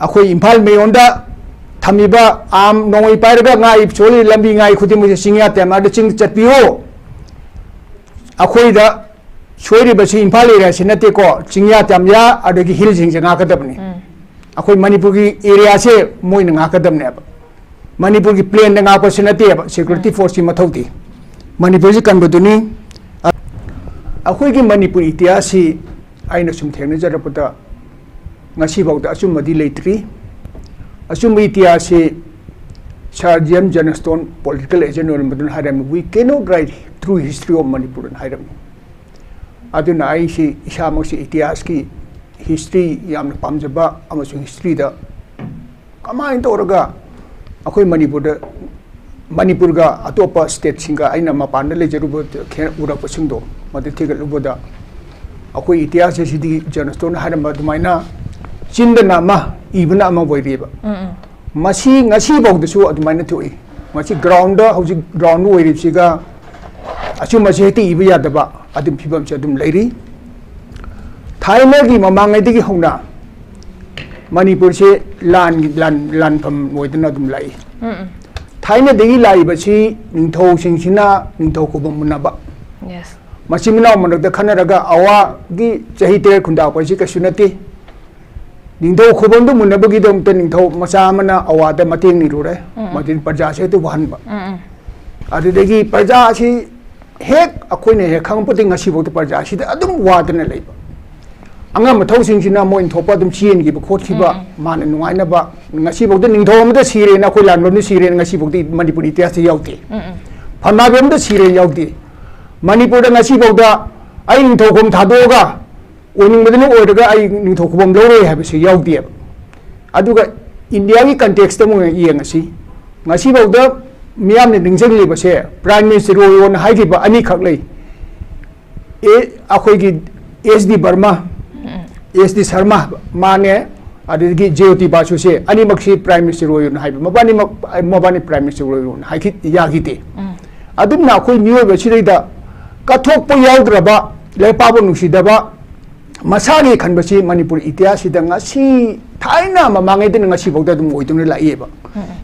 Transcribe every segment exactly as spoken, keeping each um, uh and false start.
ꯑꯩꯈꯣꯏ ꯏꯝꯐꯥꯜ ꯃꯌꯣꯟꯗ ꯊꯝꯃꯤꯕ ꯑꯥꯝ ꯅꯣꯡꯃꯩ ꯄꯥꯏꯔꯒ ꯉꯥ ꯁꯣꯜꯂꯤ ꯂꯝꯕꯤ ꯉꯥ ꯈꯨꯗꯤꯡꯃꯛꯁꯦ ꯆꯤꯡꯌꯥ ꯇꯦꯝꯌꯥꯗ ꯆꯤꯡ ꯆꯠꯄꯤꯌꯨ꯫ ꯑꯩꯈꯣꯏꯗ ꯁꯣꯏꯔꯤꯕꯁꯤ ꯏꯝꯐꯥꯜ ꯑꯦꯔꯤꯌꯥꯁꯤ ꯅꯠꯇꯦꯀꯣ, ꯆꯤꯡꯌꯥ ꯇꯦꯝꯌꯥ ꯑꯗꯒꯤ ꯍꯤꯜꯁꯤꯡꯁꯦ ꯉꯥꯛꯀꯗꯕꯅꯤ꯫ ꯑꯩꯈꯣꯏ ꯃꯅꯤꯄꯨꯔꯒꯤ ꯑꯦꯔꯤꯌꯥꯁꯦ ꯃꯣꯏꯅ ꯉꯥꯛꯀꯗꯕꯅꯦꯕ꯫ ꯃꯅꯤꯄꯨꯔꯒꯤ ꯄ꯭ꯂꯦꯟꯗ ꯉꯥꯛꯄꯁꯨ ꯅꯠꯇꯦꯕ ꯁꯦꯀ꯭ꯌꯨꯔꯤꯇꯤ ꯐꯣꯔꯁꯀꯤ ꯃꯊꯧꯗꯤ꯫ ꯃꯅꯤꯄꯨꯔꯁꯤ ꯀꯟꯕꯗꯨꯅꯤ꯫ ꯑ-, ꯑꯩꯈꯣꯏꯒꯤ ꯃꯅꯤꯄꯨꯔ ꯏꯇꯤꯍꯥꯁꯁꯤ ꯑꯩꯅ ꯁꯨꯝ ꯊꯦꯡꯅꯖꯔꯛꯄꯗ ꯉꯁꯤꯐꯥꯎꯗ ꯑꯆꯨꯝꯕꯗꯤ ꯂꯩꯇ꯭ꯔꯤ꯫ ꯑꯆꯨꯝꯕ ꯏꯇꯤꯍꯥꯁꯁꯤ ꯁꯥꯔ ꯖꯦꯝꯁ ꯖꯣꯟꯁꯇꯣꯟ political agent ꯑꯣꯏꯔꯝꯕꯗꯨꯅ ꯍꯥꯏꯔꯝꯃꯤ, "We cannot write true history of Manipur" ꯍꯥꯏꯔꯝꯃꯤ꯫ ꯑꯗꯨꯅ ꯑꯩꯁꯤ ꯏꯁꯥꯃꯛꯁꯤ ꯏꯇꯤꯍꯥꯁꯀꯤ history ꯌꯥꯝꯅ ꯄꯥꯝꯖꯕ ꯑꯃꯁꯨꯡ historyꯗ ꯀꯃꯥꯏꯅ ꯇꯧꯔꯒ ꯑꯩꯈꯣꯏ ꯃꯅꯤꯄꯨꯔꯗ, ꯃꯅꯤꯄꯨꯔꯒ ꯑꯇꯣꯞꯄ stateꯁꯤꯡꯒ ꯑꯩꯅ ꯃꯄꯥꯟꯗ ꯂꯩꯖꯔꯨꯕ ꯈꯦ-, ꯎꯔꯛꯄꯁꯤꯡꯗꯣ ꯃꯗꯨ ꯊꯤꯒꯠꯂꯨꯕꯗ ꯑꯩꯈꯣꯏ ꯏꯇꯤꯍꯥꯁ ꯑꯁꯤꯗꯤ ꯖꯣꯟꯁꯇꯣꯟꯅ ꯍꯥꯏꯔꯝꯕ ꯑꯗꯨꯃꯥꯏꯅ ꯆꯤꯟꯗꯅ ꯑꯃ, ꯏꯕꯅ ꯑꯃ ꯑꯣꯏꯔꯤꯑꯕ꯫ ꯃꯁꯤ ꯉꯁꯤꯐꯥꯎꯗꯁꯨ ꯑꯗꯨꯃꯥꯏꯅ ꯊꯣꯛꯏ꯫ ꯃꯁꯤ groundꯗ, ꯍꯧꯖꯤꯛ ground ꯑꯣꯏꯔꯤꯕꯁꯤꯒ ꯑꯆꯨꯝꯕꯁꯦ ꯍꯦꯛꯇ ꯏꯕ ꯌꯥꯗꯕ ꯑꯗꯨꯝ ꯐꯤꯕꯝꯁꯦ ꯑꯗꯨꯝ ꯂꯩꯔꯤ꯫ ꯊꯥꯏꯅꯒꯤ ꯃꯃꯥꯡꯉꯩꯗꯒꯤ ꯍꯧꯅ ꯃꯅꯤꯄꯨꯔꯁꯦ ꯂꯥꯟꯒꯤ, ꯂꯥꯟ, ꯂꯥꯟꯐꯝ ꯑꯣꯏꯗꯅ ꯑꯗꯨꯝ ꯂꯥꯛꯏ꯫ ꯊꯥꯏꯅꯗꯒꯤ ꯂꯥꯛꯏꯕꯁꯤ ꯅꯤꯡꯊꯧꯁꯤꯡꯁꯤꯅ ꯅꯤꯡꯊꯧ ꯈꯨꯕꯝ ꯃꯨꯟꯅꯕ꯫ Yes. ꯃꯆꯤꯟ ꯃꯅꯥꯎ ꯃꯔꯛꯇ ꯈꯟꯅꯔꯒ ꯑꯋꯥꯒꯤ ꯆꯍꯤ ꯇꯔꯦꯠ ꯈꯨꯟꯗꯥ ꯑꯩꯈꯣꯏꯁꯤ ꯀꯩꯁꯨ ꯅꯠꯇꯦ꯫ ꯅꯤꯡꯊꯧ ꯈꯨꯕꯝꯗꯨ ꯃꯨꯟꯅꯕꯒꯤꯗꯃꯛꯇ ꯅꯤꯡꯊꯧ ꯃꯆꯥ ꯑꯃꯅ ꯑꯋꯥꯗ ꯃꯇꯦꯡ ꯅꯤꯔꯨꯔꯦ꯫ ꯎꯝ, ꯎꯝ꯫ ꯃꯗꯨꯗꯤ ꯄ꯭ꯔꯖꯥꯁꯦ ꯍꯦꯛꯇ ꯋꯥꯍꯟꯕ꯫ ꯎꯝ, ꯎꯝ꯫ ꯑꯗꯨꯗꯒꯤ ꯄ꯭ꯔꯖꯥ ꯑꯁꯤ ꯍꯦꯛ ꯑꯩꯈꯣꯏꯅ ꯍꯦꯛ ꯈꯪꯉꯛꯄꯗꯒꯤ ꯉꯁꯤꯐꯥꯎꯗ ꯄ꯭ꯔꯖꯥ ꯑꯁꯤꯗ ꯑꯗꯨꯝ ꯋꯥꯗꯅ ꯂꯩꯕ꯫ ꯑꯉꯝ ꯑꯊꯧꯁꯤꯡꯁꯤꯅ ꯃꯣꯏꯅ ꯊꯣꯛꯄ ꯑꯗꯨꯝ ꯆꯦꯟꯈꯤꯕ ꯈꯣꯠꯈꯤꯕ, ꯎꯝ, ꯎꯝ꯫ ꯃꯥꯅ ꯅꯨꯡꯉꯥꯏꯅꯕ꯫ ꯉꯁꯤꯐꯥꯎꯗ ꯅꯤꯡꯊꯧ ꯑꯃꯗ ꯁꯤꯔꯦꯅ, ꯑꯩꯈꯣꯏ ꯂꯥꯟꯕꯝꯗ ꯁꯤꯔꯦꯅ ꯉꯁꯤꯐꯥꯎꯗꯤ ꯃꯅꯤꯄꯨꯔ ꯏꯇꯤꯍꯥꯁꯇ ꯌꯥꯎꯗꯦ꯫ ꯎꯝ, ꯎꯝ꯫ ꯐꯝꯅꯥꯏꯕꯝꯗ ꯁꯤꯔꯦ ꯌꯥꯎꯗꯦ꯫ ꯃꯅꯤꯄꯨꯔꯗ ꯉꯁꯤꯐꯥꯎꯗ ꯑꯩ ꯅꯤꯡꯊꯧ ꯈꯨꯕꯝ ꯊꯥꯗꯣꯛꯑꯒ ꯑꯣꯏꯅꯤꯡꯕꯗꯅ ꯑꯣꯏꯔꯒ ꯑꯩ ꯅꯤꯡꯊꯧ ꯈꯨꯕꯝ ꯂꯧꯔꯣꯏ ꯍꯥꯏꯕꯁꯤ ꯌꯥꯎꯗꯦꯕ꯫ ꯑꯗꯨꯒ ꯏꯟꯗꯤꯌꯥꯒꯤ contextꯇ ꯑꯃꯨꯛ ꯌꯦꯡꯉꯁꯤ꯫ ꯉꯁꯤꯐꯥꯎꯗ ꯃꯤꯌꯥꯝꯅ ꯅꯤꯡꯁꯤꯡꯂꯤꯕꯁꯦ Prime Minister ꯑꯣꯏꯌꯣꯅ ꯍꯥꯏꯈꯤꯕ ꯑꯅꯤꯈꯛ ꯂꯩ꯫ ꯑꯦ, ꯑꯩꯈꯣꯏꯒꯤ ꯑꯦꯁ ꯗꯤ ꯕꯔꯃꯥ, ꯎꯝ꯫ ꯑꯦꯁ ꯗꯤ ꯁꯔꯃ, ꯃꯥꯅꯦ, ꯑꯗꯨꯗꯒꯤ ꯖꯦ ꯑꯣ ꯇꯤ ꯕꯥꯁꯨꯁꯦ ꯑꯅꯤꯃꯛꯁꯤ Prime Minister ꯑꯣꯏꯌꯣꯅ ꯍꯥꯏꯕ꯫ ꯃꯕꯥꯅꯤꯃꯛ, ꯃꯕꯥꯅꯤ Prime Minister ꯑꯣꯏꯌꯣꯅ ꯍꯥꯏꯈꯤ-, ꯌꯥꯈꯤꯗꯦ꯫ ꯎꯝ꯫ ꯑꯗꯨꯝꯅ ꯑꯩꯈꯣꯏ ꯃꯤꯑꯣꯏꯕꯁꯤꯗꯩꯗ ꯀꯠꯊꯣꯛꯄ ꯌꯥꯎꯗ꯭ꯔꯕ, ꯂꯩꯄꯥꯛꯄꯨ ꯅꯨꯡꯁꯤꯗꯕ, ꯃꯁꯥꯒꯤ ꯈꯟꯕꯁꯤ ꯃꯅꯤꯄꯨꯔ ꯏꯇꯤꯍꯥꯁꯁꯤꯗ ꯉꯁꯤ, ꯊꯥꯏꯅ ꯃꯃꯥꯡꯉꯩꯗꯅ ꯉꯁꯤꯐꯥꯎꯗ ꯑꯗꯨꯝ ꯑꯣꯏꯗꯨꯅ ꯂꯥꯛꯏꯑꯕ꯫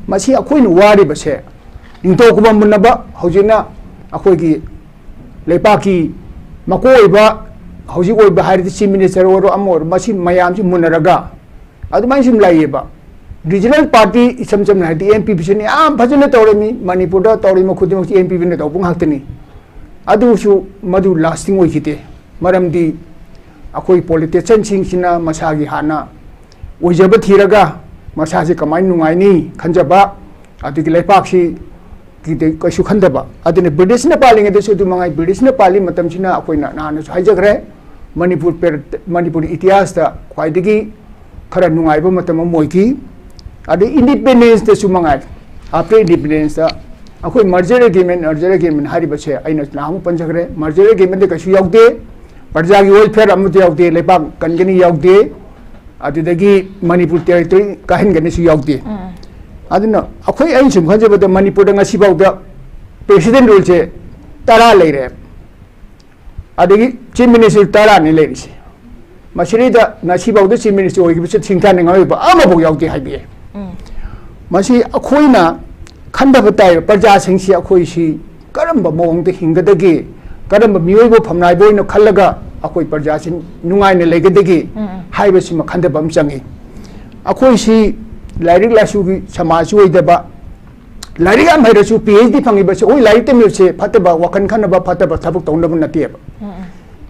ꯃꯁꯤ ꯑꯩꯈꯣꯏꯅ ꯋꯥꯔꯤꯕꯁꯦ, ꯅꯤꯡꯊꯧ ꯈꯨꯕꯝ ꯃꯨꯟꯅꯕ ꯍꯧꯖꯤꯛꯅ ꯑꯩꯈꯣꯏꯒꯤ ꯂꯩꯄꯥꯛꯀꯤ ꯃꯀꯣꯛ ꯑꯣꯏꯕ, ꯍꯧꯖꯤꯛ ꯑꯣꯏꯕ ꯍꯥꯏꯔꯗꯤ chief minister ꯑꯣꯏꯔꯣ, ꯑꯃ ꯑꯣꯏꯔꯣ, ꯃꯁꯤ ꯃꯌꯥꯝꯁꯤ ꯃꯨꯟꯅꯔꯒ ꯑꯗꯨꯃꯥꯏꯅ ꯁꯨꯝ ꯂꯩꯌꯦꯕ꯫ Regional party, ꯏꯁꯝ ꯁꯝꯅ ꯍꯥꯏꯔꯗꯤ NPP ꯁꯤꯅ ꯌꯥꯝ ꯐꯖꯅ ꯇꯧꯔꯝꯃꯤ, ꯃꯅꯤꯄꯨꯔꯗ ꯇꯧꯔꯤꯕ ꯈꯨꯗꯤꯡꯃꯛꯁꯤ NPP ꯅ ꯇꯧꯕ ꯉꯥꯛꯇꯅꯤ꯫ ꯑꯗꯨꯁꯨ ꯃꯗꯨ lasting ꯑꯣꯏꯈꯤꯗꯦ꯫ ꯃꯔꯝꯗꯤ ꯑꯩꯈꯣꯏ politician ꯁꯤꯡꯁꯤꯅ ꯃꯁꯥꯒꯤ ꯍꯥꯟꯅ ꯑꯣꯏꯖꯕ ꯊꯤꯔꯒ ꯃꯁꯥꯁꯤ ꯀꯃꯥꯏꯅ ꯅꯨꯡꯉꯥꯏꯅꯤ ꯈꯟꯖꯕ, ꯑꯗꯒꯤ ꯂꯩꯄꯥꯛꯁꯤ ꯀꯤꯗ ꯀꯩꯁꯨ ꯈꯟꯗꯕ꯫ ꯑꯗꯨꯅ British ꯅ ꯄꯥꯜꯂꯤꯉꯩꯗꯁꯨ ꯑꯗꯨ ꯃꯉꯥꯏ, British ꯅ ꯄꯥꯜꯂꯤ ꯃꯇꯝꯁꯤꯅ ꯑꯩꯈꯣꯏꯅ ꯅꯍꯥꯟꯅꯁꯨ ꯍꯥꯏꯖꯈ꯭ꯔꯦ, ꯃꯅꯤꯄꯨꯔ ꯄꯦꯔꯠ-, ꯃꯅꯤꯄꯨꯔ ꯏꯇꯤꯍꯥꯁꯇ ꯈ꯭ꯋꯥꯏꯗꯒꯤ ꯈꯔ ꯅꯨꯡꯉꯥꯏꯕ ꯃꯇꯝ ꯑꯃ ꯑꯣꯏꯈꯤ꯫ ꯑꯗꯩ independence ꯇꯁꯨ ꯃꯉꯥꯏ, after independence ꯇ ꯑꯩꯈꯣꯏ merger agreement, merger agreement ꯍꯥꯏꯔꯤꯕꯁꯦ ꯑꯩꯅ ꯅꯍꯥꯟꯃꯨꯛ ꯄꯟꯖꯈ꯭ꯔꯦ, merger agreement ꯇ ꯀꯩꯁꯨ ꯌꯥꯎꯗꯦ, ꯄ꯭ꯔꯖꯥꯒꯤ welfare ꯑꯃꯠꯇ ꯌꯥꯎꯗꯦ, ꯂꯩꯕꯥꯛ ꯀꯟꯒꯅꯤ ꯌꯥꯎꯗꯦ, ꯑꯗꯨꯗꯒꯤ ꯃꯅꯤꯄꯨꯔ territory ꯀꯥꯏꯍꯟꯒꯅꯤꯁꯨ ꯌꯥꯎꯗꯦ꯫ ꯑꯗꯨꯅ ꯑꯩꯈꯣꯏ, ꯑꯩꯅ ꯁꯨꯝ ꯈꯟꯖꯕꯗ ꯃꯅꯤꯄꯨꯔꯗ ꯉꯁꯤꯐꯥꯎꯗ president rule ꯁꯦ ꯇꯔꯥ ꯂꯩꯔꯦ꯫ ꯑꯗꯒꯤ chief minister ꯇꯔꯥꯅꯤ ꯂꯩꯔꯤꯁꯦ꯫ ꯃꯁꯤꯗꯩꯗ ꯉꯁꯤꯐꯥꯎꯗ chief minister ꯑꯣꯏꯈꯤꯕꯁꯦ ꯁꯤꯡꯊꯥꯅꯤꯡꯉꯥꯏ ꯑꯣꯏꯕ ꯑꯃꯐꯥꯎ ꯌꯥꯎꯗꯦ ꯍꯥꯏꯕꯤꯌꯦ꯫ ꯃꯁꯤ ꯑꯩꯈꯣꯏꯅ ꯈꯟꯊꯕ ꯇꯥꯏ, ꯄ꯭ꯔꯖꯥꯁꯤꯡꯁꯤ ꯑꯩꯈꯣꯏꯁꯤ ꯀꯔꯝꯕ ꯃꯑꯣꯡꯗ ꯍꯤꯡꯒꯗꯒꯦ, ꯀꯔꯝꯕ ꯃꯤꯑꯣꯏꯕ ꯐꯝꯅꯥꯏꯕ ꯑꯣꯏꯅ ꯈꯜꯂꯒ ꯑꯩꯈꯣꯏ ꯄ꯭ꯔꯖꯥꯁꯤ ꯅꯨꯡꯉꯥꯏꯅ ꯂꯩꯒꯗꯒꯦ ꯍꯥꯏꯕꯁꯤꯃ ꯈꯟꯊꯕ ꯑꯃ ꯆꯪꯉꯤ꯫ ꯑꯩꯈꯣꯏꯁꯤ ꯂꯥꯏꯔꯤꯛ ꯂꯥꯏꯁꯨꯒꯤ ꯁꯃꯥꯖ ꯑꯣꯏꯗꯕ, ꯂꯥꯏꯔꯤꯛ ꯌꯥꯝ ꯍꯩꯔꯁꯨ PhD ꯐꯪꯉꯤꯕꯁꯦ, ꯑꯩꯈꯣꯏ ꯂꯥꯏꯔꯤꯛ ꯇꯝꯃꯤꯕꯁꯦ ꯐꯠꯇꯕ ꯋꯥꯈꯜ ꯈꯟꯅꯕ, ꯐꯠꯇꯕ ꯊꯕꯛ ꯇꯧꯅꯕ ꯅꯠꯇꯦꯕ꯫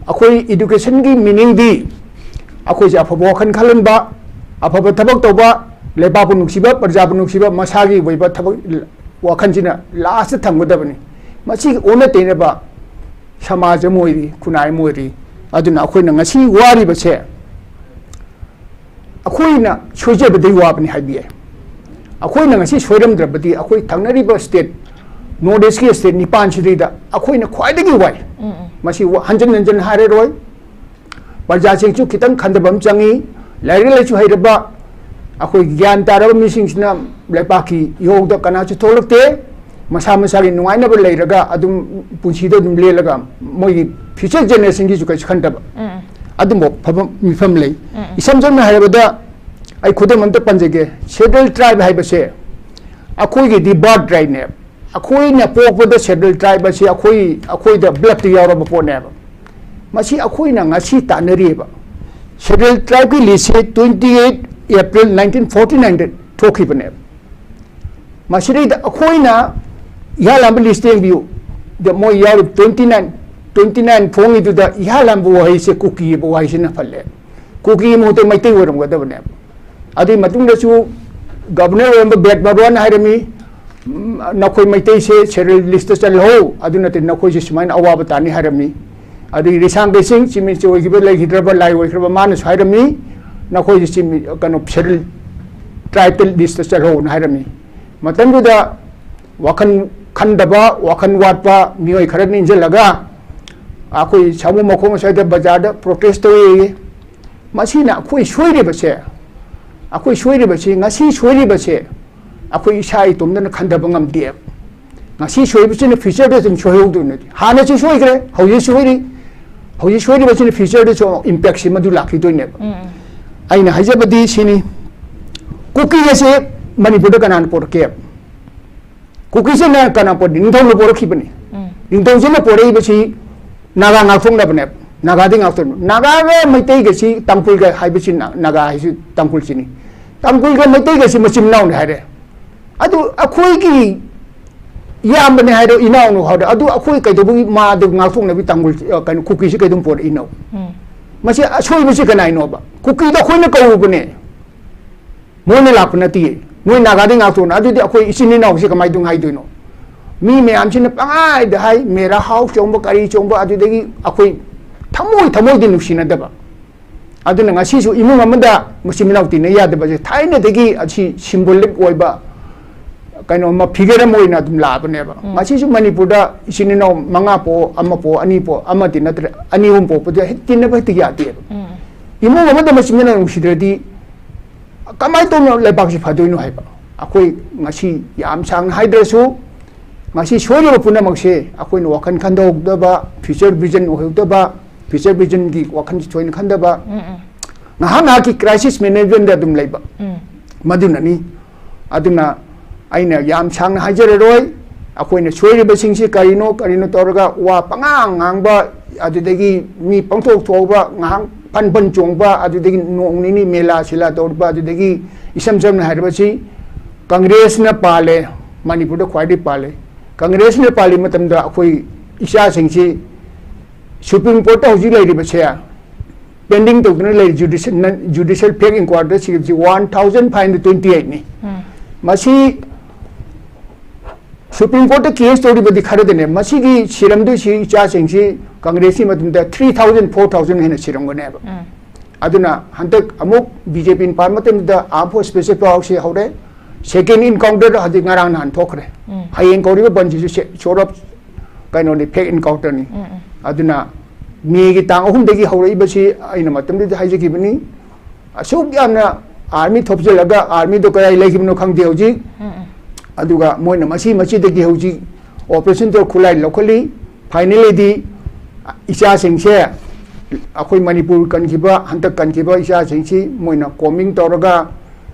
ꯑꯩꯈꯣꯏ education ꯒꯤ meaning ꯗꯤ ꯑꯩꯈꯣꯏꯁꯦ ꯑꯐꯕ ꯋꯥꯈꯜ ꯈꯜꯍꯟꯕ, ꯑꯐꯕ ꯊꯕꯛ ꯇꯧꯕ, ꯂꯩꯕꯥꯛꯄꯨ ꯅꯨꯡꯁꯤꯕ, ꯄ꯭ꯔꯖꯥꯕꯨ ꯅꯨꯡꯁꯤꯕ, ꯃꯁꯥꯒꯤ ꯑꯣꯏꯕ ꯊꯕꯛ ꯋꯥꯈꯜꯁꯤꯅ last ꯊꯝꯒꯗꯕꯅꯤ꯫ ꯃꯁꯤꯒꯤ ꯑꯣꯟꯅ ꯇꯩꯅꯕ ꯁꯃꯥꯖ ꯑꯃ ꯑꯣꯏꯔꯤ, ꯈꯨꯟꯅꯥꯏ ꯑꯃ ꯑꯣꯏꯔꯤ꯫ ꯑꯗꯨꯅ ꯑꯩꯈꯣꯏꯅ ꯉꯁꯤ ꯋꯥꯔꯤꯕꯁꯦ ꯑꯩꯈꯣꯏꯅ ꯁꯣꯏꯖꯕꯗꯩ ꯋꯥꯕꯅꯤ ꯍꯥꯏꯕ ꯌꯥꯏ꯫ ꯑꯩꯈꯣꯏꯅ ꯉꯁꯤ ꯁꯣꯏꯔꯝꯗ꯭ꯔꯕꯗꯤ ꯑꯩꯈꯣꯏ ꯊꯪꯅꯔꯤꯕ state, North East ꯀꯤ state ꯅꯤꯄꯥꯟꯁꯤꯗꯩꯗ ꯑꯩꯈꯣꯏꯅ ꯈ꯭ꯋꯥꯏꯗꯒꯤ ꯋꯥꯏ꯫ ꯃꯁꯤ ꯋꯥ-, ꯍꯟꯖꯤꯟ ꯍꯟꯖꯤꯟ ꯍꯥꯏꯔꯔꯣꯏ꯫ ꯄ꯭ꯔꯖꯥꯁꯤꯡꯁꯨ ꯈꯤꯇꯪ ꯈꯟꯊꯕ ꯑꯃ ꯆꯪꯉꯤ꯫ ꯂꯥꯏꯔꯤꯛ ꯂꯥꯏꯁꯨ ꯍꯩꯔꯕ, ꯑꯩꯈꯣꯏ ꯒ꯭ꯌꯥꯟ ꯇꯥꯔꯕ ꯃꯤꯁꯤꯡꯁꯤꯅ ꯂꯩꯄꯥꯛꯀꯤ ꯏꯍꯧꯗ ꯀꯅꯥꯁꯨ ꯊꯣꯛꯂꯛꯇꯦ꯫ ꯃꯁꯥ ꯃꯁꯥꯒꯤ ꯅꯨꯡꯉꯥꯏꯅꯕ ꯂꯩꯔꯒ ꯑꯗꯨꯝ ꯄꯨꯟꯁꯤꯗ ꯑꯗꯨꯝ ꯂꯦꯜꯂꯒ ꯃꯣꯏꯒꯤ future generation ꯒꯤꯁꯨ ꯀꯩꯁꯨ ꯈꯟꯗꯕ꯫ ꯑꯗꯨꯝꯕ ꯐꯕ ꯃꯤꯐꯝ ꯂꯩ꯫ ꯏꯁꯝ ꯁꯝꯅ ꯍꯥꯏꯔꯕꯗ, ꯑꯩ ꯈꯨꯗꯝ ꯑꯝꯇ ꯄꯟꯖꯒꯦ꯫ Scheduled tribe ꯍꯥꯏꯕꯁꯦ ꯑꯩꯈꯣꯏꯒꯤꯗꯤ birth rightꯅꯦꯕ꯫ ꯑꯩꯈꯣꯏꯅ ꯄꯣꯛꯄꯗ Scheduled tribe ꯑꯁꯤ ꯑꯩꯈꯣꯏ, ꯑꯩꯈꯣꯏꯗ bloodꯇ ꯌꯥꯎꯔꯕ ꯄꯣꯠꯅꯦꯕ꯫ ꯃꯁꯤ ꯑꯩꯈꯣꯏꯅ ꯉꯁꯤ ꯇꯥꯟꯅꯔꯤꯕ꯫ Scheduled tribeꯀꯤ listꯁꯦ twenty eight April nineteen forty nineꯗ ꯊꯣꯛꯈꯤꯕꯅꯦꯕ꯫ ꯃꯁꯤꯗꯩꯗ ꯑꯩꯈꯣꯏꯅ ꯏꯍꯥꯟ ꯍꯥꯟꯕ listꯇ ꯌꯦꯡꯕꯤꯌꯨ꯫ ꯗ ꯃꯣꯏ ꯌꯥꯎꯔꯤꯕ twenty nine, twenty nine ꯐꯣꯡꯉꯤꯗꯨꯗ ꯏꯍꯥꯟ ꯍꯥꯟꯕ ꯋꯥꯍꯩꯁꯦ ꯀꯨꯀꯤ ꯍꯥꯏꯕ ꯋꯥꯍꯩꯁꯤꯅ ꯄꯜꯂꯦ꯫ ꯀꯨꯀꯤꯒꯤ ꯃꯍꯨꯠꯇ ꯃꯩꯇꯩ ꯑꯣꯏꯔꯝꯒꯗꯕꯅꯦꯕ꯫ ꯑꯗꯨꯒꯤ ꯃꯇꯨꯡꯗꯁꯨ governor ꯑꯣꯏꯔꯝꯕ ꯕꯦꯗ ꯃꯔꯣꯟꯅ ꯍꯥꯏꯔꯝꯃꯤ, "ꯎꯝ, ꯅꯈꯣꯏ ꯃꯩꯇꯩꯁꯦ Scheduled listꯇ ꯆꯜꯍꯧ, ꯑꯗꯨ ꯅꯠꯇ꯭ꯔꯗꯤ ꯅꯈꯣꯏꯁꯦ ꯁꯨꯃꯥꯏꯅ ꯑꯋꯥꯕ ꯇꯥꯅꯤ" ꯍꯥꯏꯔꯝꯃꯤ꯫ ꯑꯗꯨꯒꯤ ꯔꯤꯁꯥꯡ ꯕꯦꯁꯤꯡ, Chief Minister ꯑꯣꯏꯈꯤꯕ, ꯂꯩꯈꯤꯗ꯭ꯔꯕ, ꯂꯥꯏ ꯑꯣꯏꯈ꯭ꯔꯕ, ꯃꯥꯅꯁꯨ ꯍꯥꯏꯔꯝꯃꯤ, "ꯅꯈꯣꯏꯁꯦ Chief Mi-, ꯀꯩꯅꯣ, Scheduled tribeꯇ listꯇ ꯆꯜꯍꯧꯅ" ꯍꯥꯏꯔꯝꯃꯤ꯫ ꯃꯇꯝꯗꯨꯗ ꯋꯥꯈꯜ ꯈꯟꯗꯕ, ꯋꯥꯈꯜ ꯋꯥꯠꯄ ꯃꯤꯑꯣꯏ ꯈꯔ ꯅꯤꯡꯁꯤꯜꯂꯒ ꯑꯩꯈꯣꯏ ꯁꯥꯃꯨ ꯃꯈꯣꯡ ꯑꯁ꯭ꯋꯥꯏꯗ ꯕꯖꯥꯔꯗ protest ꯇꯧꯏ꯫ ꯃꯁꯤꯅ ꯑꯩꯈꯣꯏ ꯁꯣꯏꯔꯤꯕꯁꯦ, ꯑꯩꯈꯣꯏ ꯁꯣꯏꯔꯤꯕꯁꯤ, ꯉꯁꯤ ꯁꯣꯏꯔꯤꯕꯁꯦ ꯑꯩꯈꯣꯏ ꯏꯁꯥ ꯏꯇꯣꯝꯇꯅ ꯈꯟꯊꯕ ꯉꯝꯗꯦ꯫ ꯉꯁꯤ ꯁꯣꯏꯕꯁꯤꯅ futureꯗ ꯑꯗꯨꯝ ꯁꯣꯏꯍꯧꯗꯣꯏꯅꯤ꯫ ꯍꯥꯟꯅꯁꯨ ꯁꯣꯏꯈ꯭ꯔꯦ, ꯍꯧꯖꯤꯛ ꯁꯣꯏꯔꯤ, ꯍꯧꯖꯤꯛ ꯁꯣꯏꯔꯤꯕꯁꯤꯅ futureꯗꯁꯨ impactꯁꯤ ꯃꯗꯨ ꯂꯥꯛꯈꯤꯗꯣꯏꯅꯦꯕ꯫ ꯑꯩꯅ ꯍꯥꯏꯖꯕꯗꯤ ꯁꯤꯅꯤ, ꯀꯨꯀꯤ ꯑꯁꯦ ꯃꯅꯤꯄꯨꯔꯗ ꯀꯅꯥꯅ ꯄꯣꯔꯛꯀꯦ? ꯀꯨꯀꯤꯁꯤꯅ ꯀꯅꯥ ꯄꯣꯔꯛ-, ꯅꯤꯡꯊꯧꯅ ꯄꯣꯔꯛꯈꯤꯕꯅꯤ꯫ ꯅꯤꯡꯊꯧꯁꯤꯅ ꯄꯣꯔꯛꯏꯕꯁꯤ ꯅꯥꯒꯥ ꯉꯥꯛꯊꯣꯛꯅꯕꯅꯦꯕ꯫ ꯅꯥꯒꯥꯗꯤ ꯉꯥꯛꯊꯣꯛꯅꯕ꯫ ꯅꯥꯒꯥꯒ ꯃꯩꯇꯩꯒꯁꯤ, ꯇꯥꯡꯈꯨꯜꯒ ꯍꯥꯏꯕꯁꯤ ꯅꯥ-, ꯅꯥꯒꯥ ꯍꯥꯏꯁꯤ ꯇꯥꯡꯈꯨꯜꯁꯤꯅꯤ꯫ ꯇꯥꯡꯈꯨꯜꯒ ꯃꯩꯇꯩꯒꯁꯤ ꯃꯆꯤꯟ ꯃꯅꯥꯎꯅꯤ ꯍꯥꯏꯔꯦ꯫ ꯑꯗꯨ ꯑꯩꯈꯣꯏꯒꯤ ꯏꯌꯥꯝꯕꯅꯤ ꯍꯥꯏꯔꯣ, ꯏꯅꯥꯎꯅꯨ ꯍꯥꯏꯔꯣ, ꯑꯗꯨ ꯑꯩꯈꯣꯏ ꯀꯩꯗꯧꯕꯒꯤ ꯃꯥꯗꯨ ꯉꯥꯛꯊꯣꯛꯅꯕꯤ ꯇꯥꯡꯈꯨꯜ, ꯑ, ꯀꯩꯅꯣ, ꯀꯨꯀꯤꯁꯤ ꯀꯩꯗꯧ ꯄꯣꯔꯛꯏꯅꯣ? ꯃꯁꯤ ꯑꯁꯣꯏꯕꯁꯤ ꯀꯅꯥꯏꯅꯣꯕ? ꯀꯨꯀꯤꯗꯣ ꯑꯩꯈꯣꯏꯅ ꯀꯧꯔꯨꯕꯅꯦ꯫ ꯃꯣꯏꯅ ꯂꯥꯛꯄ ꯅꯠꯇꯦ꯫ ꯃꯣꯏ ꯅꯥꯒꯥꯗꯤ ꯉꯥꯛꯊꯣꯛꯅ꯫ ꯑꯗꯨꯗꯤ ꯑꯩꯈꯣꯏ ꯏꯆꯤꯟ ꯏꯅꯥꯎꯁꯤ ꯀꯃꯥꯏꯅ ꯇꯧ ꯍꯥꯏꯗꯣꯏꯅꯣ? ꯃꯤ ꯃꯌꯥꯝꯁꯤꯅ ꯄꯪꯍꯥꯏꯗ ꯍꯥꯏ, "ꯃꯦꯔꯥ ꯍꯥꯎ ꯆꯣꯡꯕ, ꯀꯔꯤ ꯆꯣꯡꯕ", ꯑꯗꯨꯗꯒꯤ ꯑꯩꯈꯣꯏ ꯊꯃꯣꯏ ꯊꯃꯣꯏꯗꯤ ꯅꯨꯡꯁꯤꯅꯗꯕ꯫ ꯑꯗꯨꯅ ꯉꯁꯤꯁꯨ ꯏꯃꯨꯡ ꯑꯃꯗ ꯃꯆꯤꯟ ꯃꯅꯥꯎ ꯇꯤꯟꯅ ꯌꯥꯗꯕꯁꯦ ꯊꯥꯏꯅꯗꯒꯤ ꯑꯁꯤ symbolic ꯑꯣꯏꯕ ꯀꯩꯅꯣ ꯑꯃ, figure ꯑꯃ ꯑꯣꯏꯅ ꯑꯗꯨꯝ ꯂꯥꯛꯑꯕꯅꯦꯕ꯫ ꯎꯝ꯫ ꯉꯁꯤꯁꯨ ꯃꯅꯤꯄꯨꯔꯗ ꯏꯆꯤꯟ ꯏꯅꯥꯎ ꯃꯉꯥ ꯄꯣꯛꯑꯣ, ꯑꯃ ꯄꯣꯛꯑꯣ, ꯑꯅꯤ ꯄꯣꯛꯑꯣ, ꯑꯃꯗꯤ ꯅꯠꯇ꯭ꯔꯦ, ꯑꯅꯤ ꯑꯍꯨꯝ ꯄꯣꯛꯄꯗ ꯍꯦꯛ ꯇꯤꯟꯅꯕ ꯍꯦꯛꯇ ꯌꯥꯗꯦꯕ꯫ ꯎꯝ꯫ ꯏꯃꯨꯡ ꯑꯃꯗ ꯃꯆꯤꯟ ꯃꯅꯥꯎ ꯅꯨꯡꯁꯤꯗ꯭ꯔꯗꯤ ꯀꯃꯥꯏꯅ ꯇꯧꯅ ꯂꯩꯕꯥꯛꯁꯤ ꯐꯗꯣꯏꯅꯣ ꯍꯥꯏꯕ꯫ ꯑꯩꯈꯣꯏ ꯉꯁꯤ ꯌꯥꯝ ꯁꯥꯡꯅ ꯍꯥꯏꯗ꯭ꯔꯁꯨ, ꯉꯁꯤ ꯁꯣꯏꯔꯤꯕ ꯄꯨꯝꯅꯃꯛꯁꯦ ꯑꯩꯈꯣꯏꯅ ꯋꯥꯈꯜ ꯈꯟꯗꯣꯛꯇꯕ, future vision ꯑꯣꯏꯍꯧꯗꯕ, future visionꯒꯤ ꯋꯥꯈꯜꯁꯤ ꯊꯣꯏꯅ ꯈꯟꯗꯕ, ꯎꯝ, ꯎꯝ, ꯉꯥꯏꯍꯥꯛ ꯉꯥꯏꯍꯥꯛꯀꯤ crisis managementꯗ ꯑꯗꯨꯝ ꯂꯩꯕ꯫ ꯎꯝ, ꯃꯗꯨꯅꯅꯤ꯫ ꯑꯗꯨꯅ ꯑꯩꯅ ꯌꯥꯝ ꯁꯥꯡꯅ ꯍꯥꯏꯖꯔꯔꯣꯏ꯫ ꯑꯩꯈꯣꯏꯅ ꯁꯣꯏꯔꯤꯕꯁꯤꯡꯁꯤ ꯀꯔꯤꯅꯣ ꯀꯔꯤꯅꯣ ꯇꯧꯔꯒ ꯋꯥ ꯄꯉꯥꯡ ꯉꯥꯡꯕ, ꯑꯗꯨꯗꯒꯤ ꯃꯤ ꯄꯪꯊꯣꯛ ꯊꯣꯛꯑꯕ, ꯉꯥꯏꯍꯥꯛ ꯐꯟ ꯐꯟ ꯆꯣꯡꯕ, ꯑꯗꯨꯗꯒꯤ ꯅꯣꯡ ꯅꯤꯅꯤ ꯃꯦꯂꯥ ꯁꯤꯂꯥ ꯇꯧꯔꯕ, ꯑꯗꯨꯗꯒꯤ ꯏꯁꯝ ꯁꯝꯅ ꯍꯥꯏꯔꯕꯁꯤ ꯀꯪꯒ꯭ꯔꯦꯁꯅ ꯄꯥꯜꯂꯦ, ꯃꯅꯤꯄꯨꯔꯗ ꯈ꯭ꯋꯥꯏꯗꯒꯤ ꯄꯥꯜꯂꯦ꯫ ꯀꯪꯒ꯭ꯔꯦꯁꯅ ꯄꯥꯜꯂꯤ ꯃꯇꯝꯗ ꯑꯩꯈꯣꯏ ꯏꯆꯥꯁꯤꯡꯁꯤ Supreme Courtꯇ ꯍꯧꯖꯤꯛ ꯂꯩꯔꯤꯕꯁꯦ pending ꯇꯧꯗꯨꯅ ꯂꯩꯔꯤ judicial, judicial fact inquiryꯗ ꯁꯤꯔꯤꯕꯁꯤ one thousand five hundred twenty eightꯅꯤ꯫ ꯎꯝ, ꯃꯁꯤ Supreme Courtꯇ case ꯇꯧꯔꯤꯕꯗꯤ ꯈꯔꯗꯅꯦ, ꯃꯁꯤꯒꯤ ꯁꯤꯔꯝꯗꯣꯏꯁꯤ ꯏꯆꯥꯁꯤꯡꯁꯤ ꯀꯪꯒ꯭ꯔꯦꯁꯀꯤ ꯃꯇꯝꯗ three thousand, four thousand ꯍꯦꯟꯅ ꯁꯤꯔꯝꯒꯅꯦꯕ꯫ ꯎꯝ, ꯑꯗꯨꯅ ꯍꯟꯗꯛ ꯑꯃꯨꯛ BJPꯅ ꯄꯥꯟꯕ ꯃꯇꯝꯗ Armed Forces Special Powersꯁꯤ ꯍꯧꯔꯦ꯫ Second encounter ꯍꯧꯖꯤꯛ ꯉꯔꯥꯡ ꯅꯍꯥꯟ ꯊꯣꯛꯈ꯭ꯔꯦ꯫ ꯎꯝ, ꯍꯌꯦꯡ ꯀꯧꯔꯤꯕ ꯕꯟꯁꯤꯁꯨ ꯁꯦ-, sort of ꯀꯩꯅꯣꯅꯤ, fake encounterꯅꯤ꯫ ꯎꯝ, ꯎꯝ, ꯑꯗꯨꯅ ꯃꯦꯒꯤ ꯇꯥꯡ ꯑꯍꯨꯝꯗꯒꯤ ꯍꯧꯔꯛꯏꯕꯁꯤ ꯑꯩꯅ ꯃꯇꯝꯗꯨꯗ ꯍꯥꯏꯖꯈꯤꯕꯅꯤ꯫ ꯑꯁꯨꯛ ꯌꯥꯝꯅ army ꯊꯣꯞꯆꯤꯜꯂꯒ armyꯗꯣ ꯀꯗꯥꯏ ꯂꯩꯈꯤꯕꯅꯣ ꯈꯪꯗꯦ ꯍꯧꯖꯤꯛ꯫ ꯎꯝ, ꯎꯝ, ꯑꯗꯨꯒ ꯃꯣꯏꯅ ꯃꯁꯤ ꯃꯁꯤꯗꯒꯤ ꯍꯧꯖꯤꯛ operation ꯇꯧꯔ ꯈꯨꯠꯂꯥꯏ ꯂꯧꯈꯠꯂꯤ꯫ Finallyꯗꯤ ꯏꯆꯥꯁꯤꯡꯁꯦ, ꯑꯩꯈꯣꯏ ꯃꯅꯤꯄꯨꯔ ꯀꯟꯈꯤꯕ, ꯍꯟꯗꯛ ꯀꯟꯈꯤꯕ ꯏꯆꯥꯁꯤꯡꯁꯤ ꯃꯣꯏꯅ combing ꯇꯧꯔꯒ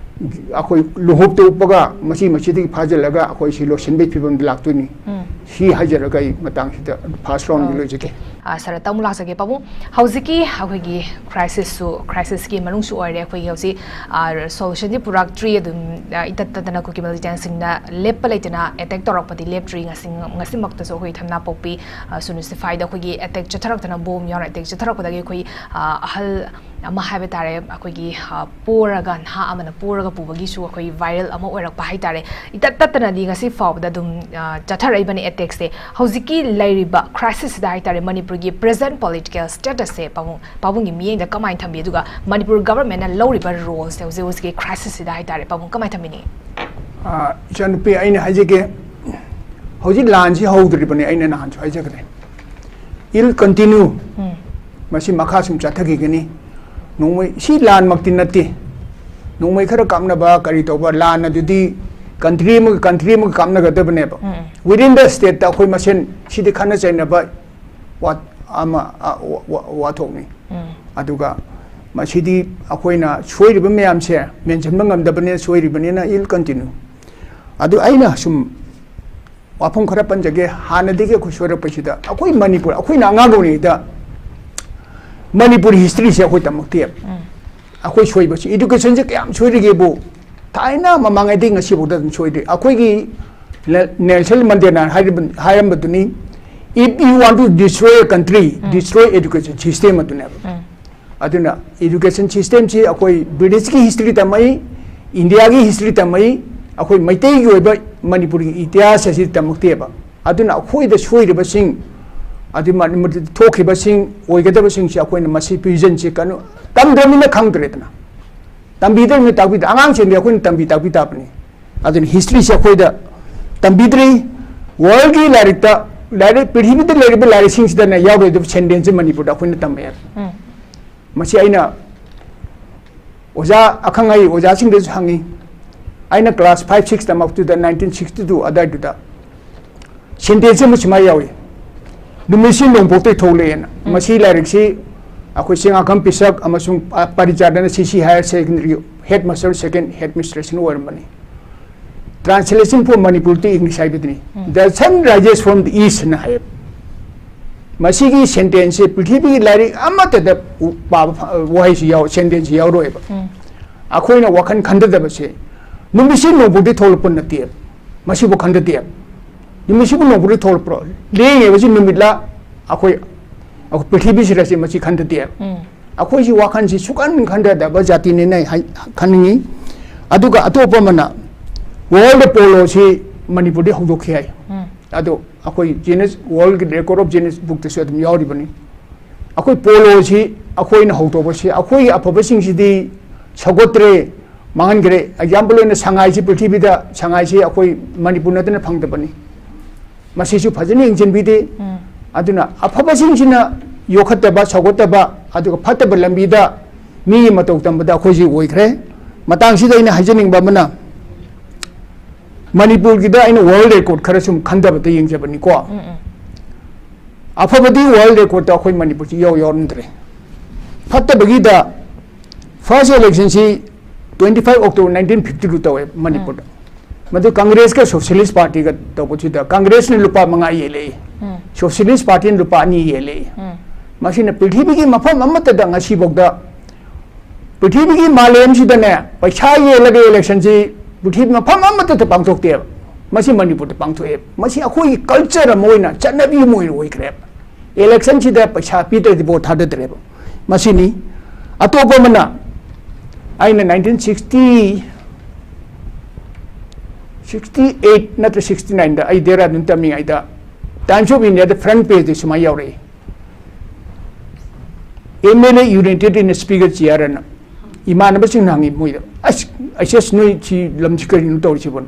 ꯑꯩꯈꯣꯏ ꯂꯨꯍꯨꯞꯇ ꯎꯞꯄꯒ ꯃꯁꯤ ꯃꯁꯤꯗꯒꯤ ꯐꯥꯖꯤꯜꯂꯒ ꯑꯩꯈꯣꯏ ꯁꯤ ꯂꯣꯏꯁꯤꯟꯕꯒꯤ ꯐꯤꯕꯝꯗ ꯂꯥꯛꯇꯣꯏꯅꯤ꯫ ꯎꯝ꯫ ꯁꯤ ꯍꯥꯏꯖꯔꯒ ꯑꯩ ꯃꯇꯥꯡꯁꯤꯗ first roundꯒꯤ ꯑꯣ꯫ ꯂꯣꯏꯖꯒꯦ꯫ ꯑ, ꯁꯥꯔ, ꯇꯃꯨꯛ ꯂꯥꯛꯆꯒꯦ ꯄꯥꯕꯨꯡ꯫ ꯍꯧꯖꯤꯛꯀꯤ ꯑꯩꯈꯣꯏꯒꯤ crisisꯁꯨ, crisisꯀꯤ ꯃꯅꯨꯡꯁꯨ ꯑꯣꯏꯔꯦ꯫ ꯑꯩꯈꯣꯏꯒꯤ ꯍꯧꯖꯤꯛ, ꯑ, solutionꯗꯤ ꯄꯨꯔꯛꯇ꯭ꯔꯤ꯫ ꯑꯗꯨꯝ, ꯑ, ꯏꯇꯠ ꯇꯠꯇꯅ ꯀꯨꯀꯤ militantꯁꯤꯡꯅ ꯂꯦꯞꯄ ꯂꯩꯇꯅ attack ꯇꯧꯔꯛꯄꯗꯤ ꯂꯦꯞꯇ꯭ꯔꯤ꯫ ꯉꯁꯤ, ꯉꯁꯤꯃꯛꯇꯁꯨ ꯑꯩꯈꯣꯏ ꯊꯝꯅꯥꯄꯣꯛꯄꯤ, ꯑ, ꯁꯨꯅꯨ ꯁꯤꯐꯥꯏꯗ ꯑꯩꯈꯣꯏꯒꯤ attack ꯆꯠꯊꯔꯛꯇꯅ, bomb ꯌꯥꯎꯅ attack ꯆꯠꯊꯔꯛꯄꯗꯒꯤ ꯑꯩꯈꯣꯏ, ꯑ, ꯑꯍꯜ ꯑꯃ ꯍꯥꯏꯕ ꯇꯥꯔꯦ, ꯑꯩꯈꯣꯏꯒꯤ, ꯑ, ꯄꯣꯔꯒ, ꯅꯍꯥ ꯑꯃꯅ ꯄꯣꯔꯒ ꯄꯨꯕꯒꯤꯁꯨ ꯑꯩꯈꯣꯏ viral ꯑꯃ ꯑꯣꯏꯔꯛꯄ ꯍꯥꯏ ꯇꯥꯔꯦ꯫ ꯏꯇꯠ ꯇꯠꯇꯅꯗꯤ ꯉꯁꯤ ꯐꯥꯎꯕꯗ ꯑꯗꯨꯝ, ꯑ, ꯆꯠꯊꯔꯛꯏꯕꯅꯤ attackꯁꯦ꯫ ꯍꯧꯖꯤꯛꯀꯤ ꯂꯩꯔꯤꯕ crisisꯁꯤꯗ ꯍꯥꯏ ꯇꯥꯔꯦ, ꯃꯅꯤꯄꯨꯔꯒꯤ present political statusꯁꯦ ꯄꯥꯕꯨꯡ, ꯄꯥꯕꯨꯡꯒꯤ ꯃꯤꯠꯌꯦꯡꯗ ꯀꯃꯥꯏꯅ ꯊꯝꯕꯤ? ꯑꯗꯨꯒ ꯃꯅꯤꯄꯨꯔ governmentꯅ ꯂꯧꯔꯤꯕ roleꯁꯦ ꯍꯧꯖꯤꯛ ꯍꯧꯖꯤꯛꯀꯤ crisisꯁꯤꯗ ꯍꯥꯏ ꯇꯥꯔꯦ, ꯄꯥꯕꯨꯡ ꯀꯃꯥꯏꯅ ꯊꯝꯕꯤꯅꯤ? ꯑ, ꯏꯆꯥꯅꯨꯄꯤ, ꯑꯩꯅ ꯍꯥꯏꯖꯒꯦ, ꯍꯧꯖꯤꯛ ꯂꯥꯟꯁꯤ ꯍꯧꯗ꯭ꯔꯤꯕꯅꯤ, ꯑꯩꯅ ꯅꯍꯥꯟꯁꯨ ꯍꯥꯏꯖꯈ꯭ꯔꯦ꯫ It will continue꯫ ꯎꯝ꯫ ꯃꯁꯤ ꯃꯈꯥ ꯁꯨꯝ ꯆꯠꯊꯈꯤꯒꯅꯤ꯫ ꯅꯣꯡꯃꯩ, ꯁꯤ ꯂꯥꯟꯃꯛꯇꯤ ꯅꯠꯇꯦ꯫ ꯅꯣꯡꯃꯩ ꯈꯔ ꯀꯥꯞꯅꯕ, ꯀꯔꯤ ꯇꯧꯕ, ꯂꯥꯟ ꯑꯗꯨꯗꯤ country ꯑꯃꯒ country ꯑꯃꯒ ꯀꯥꯞꯅꯒꯗꯕꯅꯦꯕ꯫ ꯎꯝ꯫ Within the stateꯇ ꯑꯩꯈꯣꯏ ꯃꯁꯦꯟ ꯁꯤꯗꯤ ꯈꯠꯅ ꯆꯩꯅꯕ ꯋꯥ-, ꯑꯃ, ꯑ, ꯋꯥ-, ꯋꯥ-, ꯋꯥꯊꯣꯛꯅꯤ꯫ ꯎꯝ꯫ ꯑꯗꯨꯒ ꯃꯁꯤꯗꯤ ꯑꯩꯈꯣꯏꯅ ꯁꯣꯏꯔꯤꯕ ꯃꯌꯥꯝꯁꯦ ꯃꯦꯟꯁꯤꯟꯕ ꯉꯝꯗꯕꯅꯤꯅ ꯁꯣꯏꯔꯤꯕꯅꯤꯅ, ꯏꯜ ꯀꯟꯇꯤꯅ꯭ꯌꯨ꯫ ꯑꯗꯨ ꯑꯩꯅ ꯁꯨꯝ ꯋꯥꯐꯝ ꯈꯔ ꯄꯟꯖꯒꯦ꯫ ꯍꯥꯟꯅꯗꯒꯤ ꯑꯩꯈꯣꯏ ꯁꯣꯏꯔꯛꯄꯁꯤꯗ, ꯑꯩꯈꯣꯏ ꯃꯅꯤꯄꯨꯔ, ꯑꯩꯈꯣꯏꯅ ꯑꯉꯥꯡ ꯑꯣꯏꯔꯤꯉꯩꯗ ꯃꯅꯤꯄꯨꯔ ꯍꯤꯁꯇ꯭ꯔꯤꯁꯦ ꯑꯩꯈꯣꯏ ꯇꯝꯃꯛꯇꯦꯕ꯫ ꯎꯝ꯫ ꯑꯩꯈꯣꯏ ꯁꯣꯏꯕꯁꯤ, ꯏꯗꯨꯀꯦꯁꯟꯁꯦ ꯀꯌꯥꯝ ꯁꯣꯏꯔꯤꯒꯦꯕꯨ, ꯊꯥꯏꯅ ꯃꯃꯥꯡꯉꯩꯗꯒꯤ ꯉꯁꯤꯐꯥꯎꯗ ꯑꯗꯨꯝ ꯁꯣꯏꯔꯤ꯫ ꯑꯩꯈꯣꯏꯒꯤ ꯅꯦ-, ꯅꯦꯜꯁꯟ ꯃꯟꯗꯦꯂꯥꯅ ꯍꯥꯏꯔꯤꯕ-, ꯍꯥꯏꯔꯝꯕꯗꯨꯅꯤ, "If you want to destroy a country, um. Destroy education system" ꯑꯗꯨꯅꯦꯕ꯫ ꯎꯝ꯫ ꯑꯗꯨꯅ ꯏꯗꯨꯀꯦꯁꯟ ꯁꯤꯁꯇꯦꯝꯁꯤ ꯑꯩꯈꯣꯏ ꯕ꯭ꯔꯤꯇꯤꯁꯀꯤ ꯍꯤꯁꯇ꯭ꯔꯤ ꯇꯝꯃꯛꯏ, ꯏꯟꯗꯤꯌꯥꯒꯤ ꯍꯤꯁꯇ꯭ꯔꯤ ꯇꯝꯃꯛꯏ, ꯑꯩꯈꯣꯏ ꯃꯩꯇꯩꯒꯤ ꯑꯣꯏꯕ ꯃꯅꯤꯄꯨꯔꯒꯤ ꯏꯇꯤꯍꯥꯁ ꯑꯁꯤ ꯇꯝꯃꯛꯇꯦꯕ꯫ ꯑꯗꯨꯅ ꯑꯩꯈꯣꯏꯗ ꯁꯣꯏꯔꯤꯕꯁꯤꯡ, ꯑꯗꯨ ꯃꯅꯤꯄꯨꯔꯗ ꯊꯣꯛꯈꯤꯕꯁꯤꯡ, ꯑꯣꯏꯒꯗꯕꯁꯤꯡꯁꯤ ꯑꯩꯈꯣꯏꯅ ꯃꯁꯤ ꯚꯤꯖꯟꯁꯤ ꯀꯩꯅꯣ, ꯇꯝꯗ꯭ꯔꯕꯅꯤꯅ ꯈꯪꯗ꯭ꯔꯦꯗꯅ꯫ ꯇꯝꯕꯤꯗ꯭ꯔꯕꯅꯤꯅ ꯇꯥꯛꯄꯤꯗ-, ꯑꯉꯥꯡꯁꯤꯡꯗꯤ ꯑꯩꯈꯣꯏꯅ ꯇꯝꯕꯤ ꯇꯥꯛꯄꯤ ꯇꯥꯕꯅꯤ꯫ ꯑꯗꯨꯅ ꯍꯤꯁꯇ꯭ꯔꯤꯁꯤ ꯑꯩꯈꯣꯏꯗ ꯇꯝꯕꯤꯗ꯭ꯔꯤ꯫ ꯋꯥꯔꯜꯒꯤ ꯂꯥꯏꯔꯤꯛꯇ, ꯂꯥꯏꯔꯤꯛ, ꯄ꯭ꯔꯤꯊꯤꯕꯤꯗ ꯂꯩꯔꯤꯕ ꯂꯥꯏꯔꯤꯛꯁꯤꯡꯁꯤꯗꯅ ꯌꯥꯎꯔꯣꯏꯗꯕ ꯁꯦꯟꯇꯦꯟꯁꯁꯤ ꯃꯅꯤꯄꯨꯔꯗ ꯑꯩꯈꯣꯏꯅ ꯇꯝꯃꯛꯑꯦ꯫ ꯎꯝ꯫ ꯃꯁꯤ ꯑꯩꯅ ꯑꯣꯖꯥ ꯑꯈꯪ ꯑꯍꯩ ꯑꯣꯖꯥꯁꯤꯡꯗꯁꯨ ꯍꯪꯉꯤ꯫ ꯑꯩꯅ ꯀ꯭ꯂꯥꯁ ꯐꯥꯏꯚ, ꯁꯤꯛꯁ ꯇꯝꯃꯛꯄꯗꯨꯗ, ꯅꯥꯏꯟꯇꯤꯟ ꯁꯤꯛꯁꯇꯤ ꯇꯨ ꯑꯗꯥꯏꯗꯨꯗ ꯁꯦꯟꯇꯦꯟꯁ ꯑꯃ ꯁꯨꯃꯥꯏꯅ ꯌꯥꯎꯏ, "ꯅꯨꯃꯤꯠꯁꯤ ꯅꯣꯡꯄꯣꯛꯇꯩ ꯊꯣꯛꯂꯛꯑꯦꯅ"꯫ ꯎꯝ꯫ ꯃꯁꯤ ꯂꯥꯏꯔꯤꯛꯁꯤ ꯑꯩꯈꯣꯏ ꯆꯤꯡꯉꯥꯈꯝ ꯄꯤꯁꯛ ꯑꯃꯁꯨꯡ ꯄ-, ꯄꯥꯔꯤꯆꯥꯗꯅ C C higher secondary head master, second head ꯃꯤꯁꯇ꯭ꯔꯦꯁꯅ ꯑꯣꯏꯔꯝꯕꯅꯤ꯫ "Translation from Manipur to English" ꯍꯥꯏꯕꯗꯨꯅꯤ꯫ ꯎꯝ꯫ "The sun rises from the east" ꯍꯥꯏꯌꯦꯕ꯫ ꯃꯁꯤꯒꯤ ꯁꯦꯟꯇꯦꯟꯁꯁꯦ ꯄ꯭ꯔꯤꯊꯤꯕꯤꯒꯤ ꯂꯥꯏꯔꯤꯛ ꯑꯃꯠꯇꯗ ꯎ-, ꯄꯥꯕ ꯐ-, ꯋꯥꯍꯩꯁꯤ ꯌꯥꯎ-, ꯁꯦꯟꯇꯦꯟꯁꯁꯤ ꯌꯥꯎꯔꯣꯏꯕ꯫ ꯎꯝ꯫ ꯑꯩꯈꯣꯏꯅ ꯋꯥꯈꯜ ꯈꯟꯊꯗꯕꯁꯦ, ꯅꯨꯃꯤꯠꯁꯤ ꯅꯣꯡꯄꯣꯛꯇꯩ ꯊꯣꯛꯂꯛꯄ ꯅꯠꯇꯦꯕ꯫ ꯃꯁꯤꯕꯨ ꯈꯟꯊꯗꯦꯕ꯫ ꯅꯨꯃꯤꯠꯁꯤꯕꯨ ꯅꯣꯡꯄꯣꯛꯇꯩ ꯊꯣꯛꯂꯛꯄ꯭ꯔꯣ? ꯂꯦꯡꯉꯤꯕꯁꯤ ꯅꯨꯃꯤꯠꯂ? ꯑꯩꯈꯣꯏ, ꯑꯩꯈꯣꯏ ꯄ꯭ꯔꯤꯊꯤꯕꯤꯁꯤꯔꯁꯤ ꯃꯁꯤ ꯈꯟꯊꯗꯦꯕ꯫ ꯎꯝ꯫ ꯑꯩꯈꯣꯏꯁꯤ ꯋꯥꯈꯜꯁꯤ ꯁꯨꯛꯈꯟ ꯈꯟꯊꯗꯕ ꯖꯥꯇꯤꯅꯦꯅ ꯑꯩ ꯍꯥꯏ-, ꯈꯟꯅꯤꯡꯉꯤ꯫ ꯑꯗꯨꯒ ꯑꯇꯣꯞꯄ ꯑꯃꯅ, ꯋꯥꯔꯜꯗ ꯄꯣꯂꯣꯁꯤ ꯃꯅꯤꯄꯨꯔꯗꯒꯤ ꯍꯧꯗꯣꯛꯈꯤ ꯍꯥꯏ꯫ ꯎꯝ꯫ ꯑꯗꯣ ꯑꯩꯈꯣꯏ ꯖꯤꯅꯁ, ꯋꯥꯔꯜꯒꯤ ꯔꯦꯀꯣꯔꯗ ꯑꯣꯐ ꯖꯤꯅꯁ ꯕꯨꯛꯇꯁꯨ ꯑꯗꯨꯝ ꯌꯥꯎꯔꯤꯕꯅꯤ꯫ ꯑꯩꯈꯣꯏ ꯄꯣꯂꯣꯁꯤ ꯑꯩꯈꯣꯏꯅ ꯍꯧꯗꯣꯛꯄꯁꯤ, ꯑꯩꯈꯣꯏꯒꯤ ꯑꯐꯕꯁꯤꯡꯁꯤꯗꯤ ꯁꯧꯒꯠꯇ꯭ꯔꯦ, ꯃꯥꯡꯍꯟꯈ꯭ꯔꯦ꯫ ꯑꯦꯛꯖꯥꯝꯄꯜ ꯑꯣꯏꯅ ꯁꯉꯥꯏꯁꯤ, ꯄ꯭ꯔꯤꯊꯤꯕꯤꯗ ꯁꯉꯥꯏꯁꯤ ꯑꯩꯈꯣꯏ ꯃꯅꯤꯄꯨꯔ ꯅꯠꯇꯅ ꯐꯪꯗꯕꯅꯤ꯫ ꯃꯁꯤꯁꯨ ꯐꯖꯅ ꯌꯦꯡꯁꯤꯟꯕꯤꯗꯦ꯫ ꯎꯝ꯫ ꯑꯗꯨꯅ ꯑꯐꯕꯁꯤꯡꯁꯤꯅ ꯌꯣꯛꯈꯠꯇꯕ, ꯁꯧꯒꯠꯇꯕ, ꯑꯗꯨꯒ ꯐꯠꯇꯕ ꯂꯝꯕꯤꯗ ꯃꯤꯒꯤ ꯃꯇꯧ ꯇꯝꯕꯗ ꯑꯩꯈꯣꯏꯁꯤ ꯑꯣꯏꯈ꯭ꯔꯦ꯫ ꯃꯇꯥꯡꯁꯤꯗ ꯑꯩꯅ ꯍꯥꯏꯖꯅꯤꯡꯕ ꯑꯃꯅ, ꯃꯅꯤꯄꯨꯔꯒꯤꯗ ꯑꯩꯅ ꯋꯥꯔꯜ ꯔꯦꯀꯣꯔꯗ ꯈꯔ ꯁꯨꯝ ꯈꯟꯊꯕꯗ ꯌꯦꯡꯖꯕꯅꯤꯀꯣ꯫ ꯎꯝ, ꯎꯝ꯫ ꯑꯐꯕꯗꯤ ꯋꯥꯔꯜ ꯔꯦꯀꯣꯔꯠꯇ ꯑꯩꯈꯣꯏ ꯃꯅꯤꯄꯨꯔꯁꯤ ꯏꯌꯥꯎ ꯌꯥꯎꯔꯝꯗ꯭ꯔꯦ꯫ ꯐꯠꯇꯕꯒꯤꯗ first ꯏꯂꯦꯛꯁꯟꯁꯤ twenty five October nineteen fifty two ꯇꯧꯋꯦ ꯃꯅꯤꯄꯨꯔꯗ꯫ ꯃꯗꯨ ꯀꯪꯒ꯭ꯔꯦꯁꯀ ꯁꯣꯁꯤꯌꯦꯂꯤꯁ ꯄꯥꯔꯇꯤꯒ ꯇꯧꯕꯁꯤꯗ ꯀꯪꯒ꯭ꯔꯦꯁꯅ ꯂꯨꯄꯥ ꯃꯉꯥ ꯌꯦꯜꯂꯛꯏ, ꯁꯣꯁꯤꯌꯦꯂꯤꯁ ꯄꯥꯔꯇꯤꯅ ꯂꯨꯄꯥ ꯑꯅꯤ ꯌꯦꯜꯂꯛꯏ꯫ ꯃꯁꯤꯅ ꯄ꯭ꯔꯤꯊꯤꯕꯤꯒꯤ ꯃꯐꯝ ꯑꯃꯠꯇꯗ ꯉꯁꯤꯐꯥꯎꯗ, ꯄ꯭ꯔꯤꯊꯤꯕꯤꯒꯤ ꯃꯥꯂꯦꯝꯁꯤꯗꯅꯦ, ꯄꯩꯁꯥ ꯌꯦꯜꯂꯒ ꯏꯂꯦꯛꯁꯟꯁꯤ ꯄ꯭ꯔꯤꯊꯤꯕꯤ ꯃꯐꯝ ꯑꯃꯠꯇꯗ ꯄꯥꯡꯊꯣꯛꯇꯦꯕ꯫ ꯃꯁꯤ ꯃꯅꯤꯄꯨꯔꯗ ꯄꯥꯡꯊꯣꯛꯑꯦꯕ꯫ ꯃꯁꯤ ꯑꯩꯈꯣꯏꯒꯤ ꯀꯜꯆꯔ ꯑꯃ ꯑꯣꯏꯅ, ꯆꯠꯅꯕꯤ ꯑꯃ ꯑꯣꯏꯅ ꯑꯣꯏꯈ꯭ꯔꯦꯕ꯫ ꯏꯂꯦꯛꯁꯟꯁꯤꯗ ꯄꯩꯁꯥ ꯄꯤꯗ꯭ꯔꯗꯤ ꯚꯣꯠ ꯊꯥꯗꯗ꯭ꯔꯦꯕ꯫ ꯃꯁꯤꯅꯤ꯫ ꯑꯇꯣꯞꯄ ꯑꯃꯅ, ꯑꯩꯅ nineteen sixty, sixty eight ꯅꯠꯇ꯭ꯔ sixty nine ꯗ ꯑꯩ Dehradun ꯇꯝꯃꯤꯉꯩꯗ Times of India the front page ꯇ ꯁꯨꯃꯥꯏꯅ ꯌꯥꯎꯔꯛꯏ, "M L A united in speaker chair" ꯑꯅ꯫ ꯏꯃꯥꯟꯅꯕꯁꯤꯡꯅ ꯍꯪꯉꯤ ꯃꯣꯏꯗ, "ꯑꯁ, ꯑꯩꯁꯦ, ꯑꯁ, ꯅꯣꯏ ꯁꯤ ꯂꯝꯁꯤ ꯀꯔꯤꯅꯣ ꯇꯧꯔꯤꯁꯤꯕꯣ?"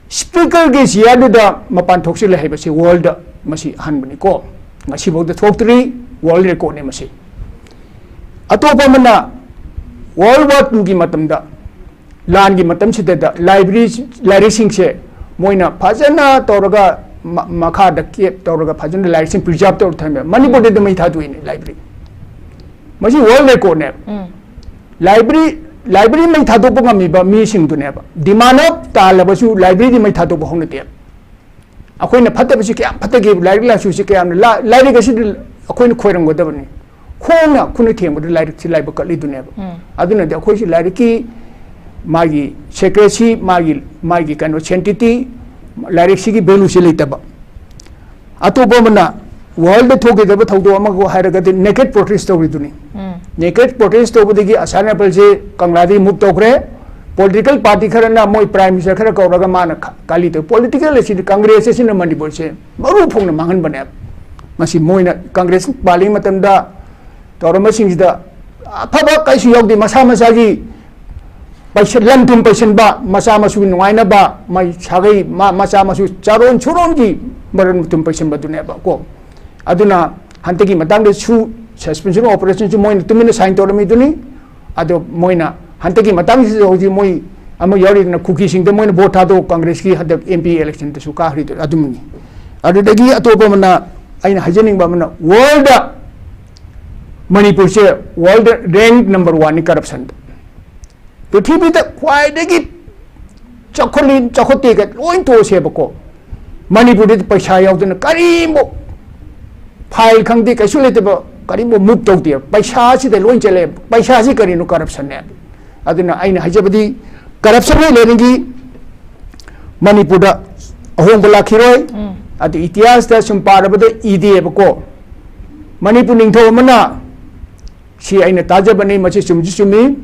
ꯁ꯭ꯄꯤꯀꯔꯒꯤ ꯆꯤꯌꯥꯔꯗꯨꯗ ꯃꯄꯥꯟ ꯊꯣꯛꯆꯤꯜꯂꯦ ꯍꯥꯏꯕꯁꯤ ꯋꯥꯔꯜꯗ ꯃꯁꯤ ꯑꯍꯥꯟꯕꯅꯤꯀꯣ꯫ ꯉꯁꯤꯐꯥꯎꯗ ꯊꯣꯛꯇ꯭ꯔꯤ, ꯋꯥꯔꯜ ꯔꯦꯀꯣꯔꯗꯅꯤ ꯃꯁꯤ꯫ ꯑꯇꯣꯞꯄ ꯑꯃꯅ, ꯋꯥꯔꯜ ꯋꯥꯔ ꯇꯨꯒꯤ ꯃꯇꯝꯗ, ꯂꯥꯟꯒꯤ ꯃꯇꯝꯁꯤꯗꯗ ꯂꯥꯏꯕ꯭ꯔꯦꯔꯤ, ꯂꯥꯏꯔꯤꯛꯁꯤꯡꯁꯦ ꯃꯣꯏꯅ ꯐꯖꯅ ꯇꯧꯔꯒ ꯃ-, ꯃꯈꯥꯗ ꯀꯦꯞ ꯇꯧꯔꯒ ꯐꯖꯅ ꯂꯥꯏꯔꯤꯛꯁꯤꯡ ꯄ꯭ꯔꯤꯖꯥꯔꯚ ꯇꯧꯔ ꯊꯝꯃꯦ꯫ ꯃꯅꯤꯄꯨꯔꯗꯗꯤ ꯃꯩ ꯊꯥꯗꯣꯛꯏꯅꯦ ꯂꯥꯏꯕ꯭ꯔꯦꯔꯤ꯫ ꯃꯁꯤ ꯋꯥꯔꯜ ꯔꯦꯀꯣꯔꯗꯅꯦꯕ꯫ ꯂꯥꯏꯕ꯭ꯔꯦꯔꯤ, ꯂꯥꯏꯕ꯭ꯔꯦꯔꯤ ꯃꯩ ꯊꯥꯗꯣꯛꯄ ꯉꯝꯃꯤꯕ ꯃꯤꯁꯤꯡꯗꯨꯅꯦꯕ꯫ ꯗꯤꯃꯥꯟ ꯑꯣꯐ ꯇꯥꯜꯂꯕꯁꯨ ꯂꯥꯏꯕ꯭ꯔꯦꯔꯤꯗꯤ ꯃꯩ ꯊꯥꯗꯣꯛꯄ ꯍꯧꯅꯗꯦꯕ꯫ ꯑꯩꯈꯣꯏꯅ ꯐꯠꯇꯕꯁꯤ ꯀꯌꯥꯝ ꯐꯠꯇꯒꯦ, ꯂꯥꯏꯔꯤꯛ ꯂꯥꯏꯁꯨꯁꯤ ꯀꯌꯥꯝꯅ ꯂꯥ-, ꯂꯥꯏꯔꯤꯛ ꯑꯁꯤꯗ ꯑꯩꯈꯣꯏꯅ ꯈꯣꯏꯔꯝꯒꯗꯕꯅꯤ꯫ ꯈꯣꯡꯅ ꯈꯨꯠꯅ ꯊꯦꯡꯕꯗ ꯂꯥꯏꯔꯤꯛꯁꯤ ꯂꯥꯏꯕꯛ ꯀꯠꯂꯤꯗꯨꯅꯦꯕ꯫ ꯑꯗꯨꯅꯗꯤ ꯑꯩꯈꯣꯏꯁꯤ ꯂꯥꯏꯔꯤꯛꯀꯤ ꯃꯥꯒꯤ secrecy, ꯃꯥꯒꯤ, ꯃꯥꯒꯤ ꯀꯩꯅꯣ, sanctity, ꯂꯥꯏꯔꯤꯛꯁꯤꯒꯤ value ꯁꯤ ꯂꯩꯇꯕ꯫ ꯑꯇꯣꯞꯄ ꯑꯃꯅ, ꯋꯥꯔꯜꯗ ꯊꯣꯛꯈꯤꯗꯕ ꯊꯧꯗꯣꯛ ꯑꯃꯒ ꯍꯥꯏꯔꯒꯗꯤ naked protest ꯇꯧꯔꯤꯗꯨꯅꯤ꯫ Naked protest ꯇꯧꯕꯗꯒꯤ ꯑꯁꯥꯝ ꯔꯥꯏꯐꯜꯁꯦ ꯀꯪꯂꯥꯗꯒꯤ move ꯇꯧꯈ꯭ꯔꯦ꯫ Political party ꯈꯔꯅ ꯃꯣꯏ prime minister ꯈꯔ ꯀꯧꯔꯒ ꯃꯥꯅ ꯈ-, ꯀꯥꯂꯤ ꯇꯧꯏ꯫ Political ꯑꯁꯤꯗꯤ ꯀꯪꯒ꯭ꯔꯦꯁ ꯑꯁꯤꯅ ꯃꯅꯤꯄꯨꯔꯁꯦ ꯃꯔꯨ ꯐꯣꯡꯅ ꯃꯥꯡꯍꯟꯕꯅꯦꯕ꯫ ꯃꯁꯤ ꯃꯣꯏꯅ ꯀꯪꯒ꯭ꯔꯦꯁ ꯄꯥꯜꯂꯤꯉꯩ ꯃꯇꯝꯗ ꯇꯧꯔꯝꯕꯁꯤꯡꯁꯤꯗ ꯑꯐꯕ ꯀꯩꯁꯨ ꯌꯥꯎꯗꯦ꯫ ꯃꯁꯥ ꯃꯁꯥꯒꯤ ꯄꯩꯁ-, ꯂꯟ ꯊꯨꯝ ꯄꯩꯁꯟꯕ, ꯃꯆꯥ ꯃꯁꯨ ꯅꯨꯡꯉꯥꯏꯅꯕ, ꯃꯥꯏ ꯁꯥꯒꯩ, ꯃꯥ-, ꯃꯆꯥ ꯃꯁꯨ ꯆꯥꯔꯣꯟ ꯁꯨꯔꯣꯟꯒꯤ ꯃꯔꯟ ꯊꯨꯝ ꯄꯩꯁꯟꯕꯗꯨꯅꯦꯕꯀꯣ꯫ ꯑꯗꯨꯅ ꯍꯟꯗꯛꯀꯤ ꯃꯇꯥꯡꯗꯁꯨ suspension of operation ꯁꯨ ꯃꯣꯏꯅ ꯇꯨꯃꯤꯟꯅ sign ꯇꯧꯔꯝꯃꯤꯗꯨꯅꯤ꯫ ꯑꯗꯣ ꯃꯣꯏꯅ ꯍꯟꯗꯛꯀꯤ ꯃꯇꯥꯡꯁꯤꯗ ꯍꯧꯖꯤꯛ ꯃꯣꯏ ꯑꯃ ꯌꯥꯎꯔꯤꯗꯅ, ꯀꯨꯀꯤꯁꯤꯡꯗ ꯃꯣꯏꯅ vote ꯊꯥꯗꯣꯛ, ꯀꯪꯒ꯭ꯔꯦꯁꯀꯤ ꯍꯟꯗꯛ M P election ꯗꯁꯨ ꯀꯥꯈ꯭ꯔꯤꯗꯣ ꯑꯗꯨꯃꯅꯤ꯫ ꯑꯗꯨꯗꯒꯤ ꯑꯇꯣꯞꯄ ꯑꯃꯅ ꯑꯩꯅ ꯍꯥꯏꯖꯅꯤꯡꯕ ꯑꯃꯅ, ꯋꯥꯔꯜꯗ ꯃꯅꯤꯄꯨꯔꯁꯦ ꯋꯥꯔꯜꯗ ꯔꯦꯡꯛ ꯅꯝꯕꯔ ꯋꯥꯟꯅꯤ ꯀꯔꯞꯁꯟꯗ꯫ ꯄ꯭ꯔꯤꯊꯤꯕꯤꯗ ꯈ꯭ꯋꯥꯏꯗꯒꯤ ꯆꯥꯎꯈꯠꯂꯤ ꯆꯥꯎꯈꯠꯇꯦꯒ ꯂꯣꯏ ꯇꯣꯛꯑꯁꯦꯕꯀꯣ, ꯃꯅꯤꯄꯨꯔꯗꯗꯤ ꯄꯩꯁꯥ ꯌꯥꯎꯗꯅ ꯀꯔꯤꯝꯐꯥꯎ, ꯐꯥꯏꯜ ꯈꯪꯗꯦ, ꯀꯩꯁꯨ ꯂꯩꯇꯕ, ꯀꯔꯤꯝꯐꯥꯎ ꯃꯨꯚ ꯇꯧꯗꯦ꯫ ꯄꯩꯁꯥꯁꯤꯗ ꯂꯣꯏ ꯆꯠꯂꯦ꯫ ꯄꯩꯁꯥꯁꯤ ꯀꯔꯤꯅꯣ? ꯀꯔꯞꯁꯟꯅꯦ꯫ ꯑꯗꯨꯅ ꯑꯩꯅ ꯍꯥꯏꯖꯕꯗꯤ, ꯀꯔꯞꯁꯟ ꯂꯩꯔꯤꯉꯩ ꯃꯅꯤꯄꯨꯔꯗ ꯑꯍꯣꯡꯕ ꯂꯥꯛꯈꯤꯔꯣꯏ꯫ ꯑꯗꯨ ꯏꯇꯤꯍꯥꯁꯇ ꯁꯨꯝ ꯄꯥꯔꯕꯗ ꯏꯗꯦꯕꯀꯣ, ꯃꯅꯤꯄꯨꯔ ꯅꯤꯡꯊꯧ ꯑꯃꯅ, ꯁꯤ ꯑꯩꯅ ꯇꯥꯖꯕꯅꯤ, ꯃꯁꯤ ꯆꯨꯝꯁꯨ ꯆꯨꯝꯃꯤ,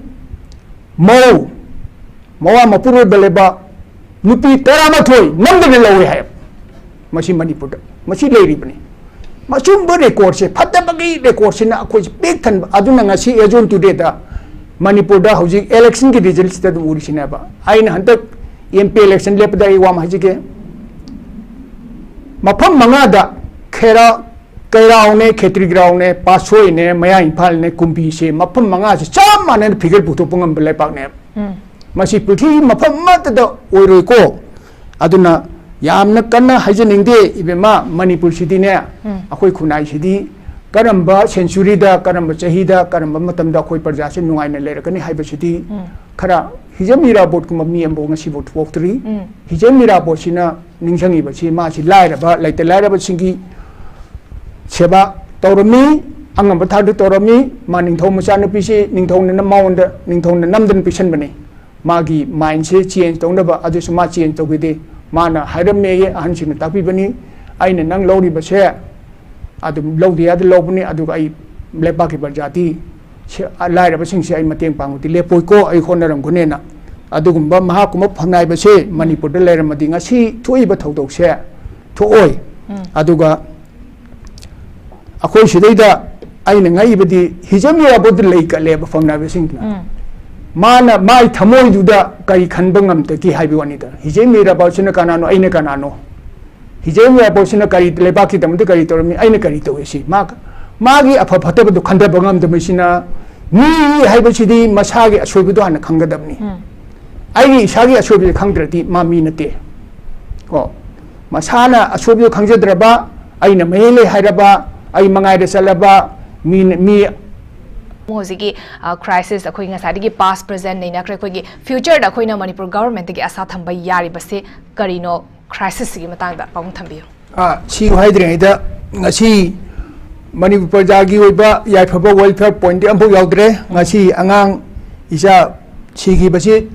ꯃꯧ, ꯃꯋꯥ ꯃꯄꯨꯔꯣꯏꯕ ꯂꯩꯕ ꯅꯨꯄꯤ ꯇꯔꯥꯃꯥꯊꯣꯏ ꯅꯝꯗꯅ ꯂꯧꯏ ꯍꯥꯏ꯫ ꯃꯁꯤ ꯃꯅꯤꯄꯨꯔꯗ ꯃꯁꯤ ꯂꯩꯔꯤꯕꯅꯤ꯫ ꯃꯁꯨꯝꯕ ꯔꯦꯀꯣꯔꯠꯁꯦ, ꯐꯠꯇꯕꯒꯤ ꯔꯦꯀꯣꯔꯠꯁꯤꯅ ꯑꯩꯈꯣꯏꯁꯦ ꯄꯤꯛ ꯊꯟꯕ꯫ ꯑꯗꯨꯅ ꯉꯁꯤ, as on today ꯗ, ꯃꯅꯤꯄꯨꯔꯗ ꯍꯧꯖꯤꯛ ꯏꯂꯦꯛꯁꯟꯒꯤ ꯔꯤꯖꯜꯁꯤꯗ ꯑꯗꯨꯝ ꯎꯔꯤꯁꯤꯅꯦꯕ꯫ ꯑꯩꯅ ꯍꯟꯗꯛ ꯑꯦꯝ ꯄꯤ ꯏꯂꯦꯛꯁꯟ ꯂꯦꯞꯄꯗ ꯑꯩ ꯋꯥ ꯑꯃ ꯍꯥꯏꯖꯒꯦ꯫ ꯃꯐꯝ ꯃꯉꯥꯗ, ꯈꯦꯔꯥ, ꯀꯩꯔꯥꯎꯅꯦ, ꯈꯦꯇ꯭ꯔꯤꯒ꯭ꯔꯥꯎꯅꯦ, ꯄꯥꯠꯁꯣꯏꯅꯦ, ꯃꯌꯥꯏ ꯏꯝꯐꯥꯜꯅꯦ, ꯀꯨꯝꯕꯤꯁꯦ, ꯃꯐꯝ ꯃꯉꯥꯁꯦ ꯆꯞ ꯃꯥꯟꯅꯅ ꯐꯤꯒꯔ ꯄꯨꯊꯣꯛꯄ ꯉꯝꯕ ꯂꯩꯄꯥꯛꯅꯦꯕ꯫ ꯃꯁꯤ ꯄ꯭ꯔꯤꯊꯤꯕꯤ ꯃꯐꯝ ꯑꯃꯠꯇꯗ ꯑꯣꯏꯔꯣꯏꯀꯣ꯫ ꯑꯗꯨꯅ ꯌꯥꯝꯅ ꯀꯟꯅ ꯍꯥꯏꯖꯅꯤꯡꯗꯦ, ꯏꯕꯦꯝꯃ, ꯃꯅꯤꯄꯨꯔꯁꯤꯗꯤꯅꯦ, ꯑꯩꯈꯣꯏ ꯈꯨꯟꯅꯥꯏꯁꯤꯗꯤ ꯀꯔꯝꯕ ꯁꯦꯟꯆꯨꯔꯤꯗ, ꯀꯔꯝꯕ ꯆꯍꯤꯗ, ꯀꯔꯝꯕ ꯃꯇꯝꯗ ꯑꯩꯈꯣꯏ ꯄ꯭ꯔꯖꯥꯁꯦ ꯅꯨꯡꯉꯥꯏꯅ ꯂꯩꯔꯛꯀꯅꯤ ꯍꯥꯏꯕꯁꯤꯗꯤ ꯈꯔ ꯍꯤꯖꯝ ꯏꯔꯥꯕꯣꯠꯀꯨꯝꯕ ꯃꯤ ꯑꯃꯐꯥꯎ ꯉꯁꯤꯐꯥꯎ ꯊꯣꯛꯇ꯭ꯔꯤ꯫ ꯍꯤꯖꯝ ꯏꯔꯥꯕꯣꯠꯁꯤꯅ ꯅꯤꯡꯁꯤꯡꯉꯤꯕꯁꯤ, ꯃꯥꯁꯤ ꯂꯥꯏꯔꯕ, ꯂꯩꯇ ꯂꯥꯏꯔꯕꯁꯤꯡꯒꯤ ꯁꯦꯕꯥ ꯇꯧꯔꯝꯃꯤ, ꯑꯉꯝꯕ ꯊꯥꯛꯇ ꯇꯧꯔꯝꯃꯤ꯫ ꯃꯥ ꯅꯤꯡꯊꯧ ꯃꯆꯥꯅꯨꯄꯤꯁꯤ ꯅꯤꯡꯊꯧꯅ ꯅꯝ-, ꯃꯉꯣꯟꯗ ꯅꯤꯡꯊꯧꯅ ꯅꯝꯗꯅ ꯄꯤꯁꯟꯕꯅꯤ꯫ ꯃꯥꯒꯤ ꯃꯥꯏꯟꯁꯦ ꯆꯦꯟꯖ ꯇꯧꯅꯕ, ꯑꯗꯨꯁꯨ ꯃꯥ ꯆꯦꯟꯖ ꯇꯧꯈꯤꯗꯦ꯫ ꯃꯥꯅ ꯍꯥꯏꯔꯝꯃꯦꯌꯦ, ꯑꯍꯟꯁꯤꯡꯅ ꯇꯥꯛꯄꯤꯕꯅꯤ, "ꯑꯩꯅ ꯅꯪ ꯂꯧꯔꯤꯕꯁꯦ ꯑꯗꯨꯝ ꯂꯧꯗ ꯌꯥꯗ ꯂꯧꯕꯅꯤ, ꯑꯗꯨꯒ ꯑꯩ ꯂꯩꯕꯥꯛꯀꯤ ꯄ꯭ꯔꯖꯥꯗꯤ ꯁꯦ-, ꯂꯥꯏꯔꯕꯁꯤꯡꯁꯦ ꯑꯩ ꯃꯇꯦꯡ ꯄꯥꯡꯕꯗꯤ ꯂꯦꯞꯄꯣꯏꯀꯣ, ꯑꯩ ꯍꯣꯠꯅꯔꯝꯒꯅꯦꯅ"꯫ ꯑꯗꯨꯒꯨꯝꯕ ꯃꯍꯥꯛꯀꯨꯝꯕ ꯐꯝꯅꯥꯏꯕꯁꯦ ꯃꯅꯤꯄꯨꯔꯗ ꯂꯩꯔꯝꯃꯗꯤ ꯉꯁꯤ ꯊꯣꯛꯏꯕ ꯊꯧꯗꯣꯛꯁꯦ ꯊꯣꯛꯑꯣꯏ꯫ ꯑꯗꯨꯒ ꯑꯩꯈꯣꯏ ꯁꯤꯗꯩꯗ ꯑꯩꯅ ꯉꯛꯏꯕꯗꯤ, ꯍꯤꯖꯝ ꯏꯔꯥꯕꯣꯠꯇ ꯂꯩ ꯀꯠꯂꯦꯕ ꯐꯝꯅꯥꯏꯕꯁꯤꯡꯗꯨꯅ꯫ ꯃꯥꯅ ꯃꯥꯏ ꯊꯃꯣꯏꯗꯨꯗ ꯀꯔꯤ ꯈꯟꯕ ꯉꯝꯗꯒꯦ ꯍꯥꯏꯕ ꯋꯥꯅꯤꯗ꯫ ꯍꯤꯖꯝ ꯏꯔꯥꯕꯣꯠꯁꯤꯅ ꯀꯅꯥꯅꯣ, ꯑꯩꯅ ꯀꯅꯥꯅꯣ? ꯍꯤꯖꯝ ꯏꯔꯥꯕꯣꯠꯁꯤꯅ ꯀꯔꯤ, ꯂꯩꯕꯥꯛꯀꯤꯗꯃꯛꯇ ꯀꯔꯤ ꯇꯧꯔꯝꯃꯤ, ꯑꯩꯅ ꯀꯔꯤ ꯇꯧꯏ ꯁꯤ? ꯃꯥ, ꯃꯥꯒꯤ ꯑꯐ ꯐꯠꯇꯕꯗꯨ ꯈꯟꯊꯕ ꯉꯝꯗꯕꯁꯤꯅ, ꯃꯤ ꯍꯥꯏꯕꯁꯤꯗꯤ ꯃꯁꯥꯒꯤ ꯑꯁꯣꯏꯕꯗꯣ ꯍꯥꯟꯅ ꯈꯪꯒꯗꯕꯅꯤ꯫ ꯑꯩꯒꯤ ꯏꯁꯥꯒꯤ ꯑꯁꯣꯏꯕꯁꯦ ꯈꯪꯗ꯭ꯔꯗꯤ ꯃꯥ ꯃꯤ ꯅꯠꯇꯦ꯫ ꯀꯣ? ꯃꯁꯥꯅ ꯑꯁꯣꯏꯕꯗꯨ ꯈꯪꯖꯗ꯭ꯔꯕ, ꯑꯩꯅ ꯃꯍꯩ ꯂꯩ ꯍꯥꯏꯔꯕ, ꯑꯩ ꯃꯉꯥꯏꯗ ꯆꯠꯂꯕ ꯃꯤ ꯃꯤ ꯍꯧꯖꯤꯛꯀꯤ ꯀ꯭ꯔꯥꯏꯁꯤꯁ ꯑꯩꯈꯣꯏ ꯉꯁꯥꯏꯗꯒꯤ ꯄꯥꯁ ꯄ꯭ꯔꯖꯦꯟ ꯅꯩꯅꯈ꯭ꯔꯦ꯫ ꯑꯩꯈꯣꯏꯒꯤ ꯐ꯭ꯌꯨꯆꯔꯗ ꯑꯩꯈꯣꯏꯅ ꯃꯅꯤꯄꯨꯔ ꯒꯚꯔꯟꯃꯦꯟꯠꯇꯒꯤ ꯑꯁꯥ ꯊꯝꯕ ꯌꯥꯔꯤꯕꯁꯦ ꯀꯔꯤꯅꯣ? ꯀ꯭ꯔꯥꯏꯁꯤꯁꯁꯤꯒꯤ ꯃꯇꯥꯡꯗ ꯄꯥꯎꯗꯝ ꯊꯝꯕꯤꯌꯨ꯫ ꯑ, ꯁꯤ ꯍꯥꯏꯗ꯭ꯔꯤꯉꯩꯗ ꯉꯁꯤ ꯃꯅꯤꯄꯨꯔ ꯄ꯭ꯔꯖꯥꯒꯤ ꯑꯣꯏꯕ ꯌꯥꯏꯐꯕ ꯋꯦꯜꯐꯤꯌꯔ ꯄꯣꯏꯟꯠꯇꯤ ꯑꯃꯐꯥꯎ ꯌꯥꯎꯗ꯭ꯔꯦ꯫ ꯉꯁꯤ ꯑꯉꯥꯡ ꯏꯆꯥ ꯁꯤꯈꯤꯕꯁꯤ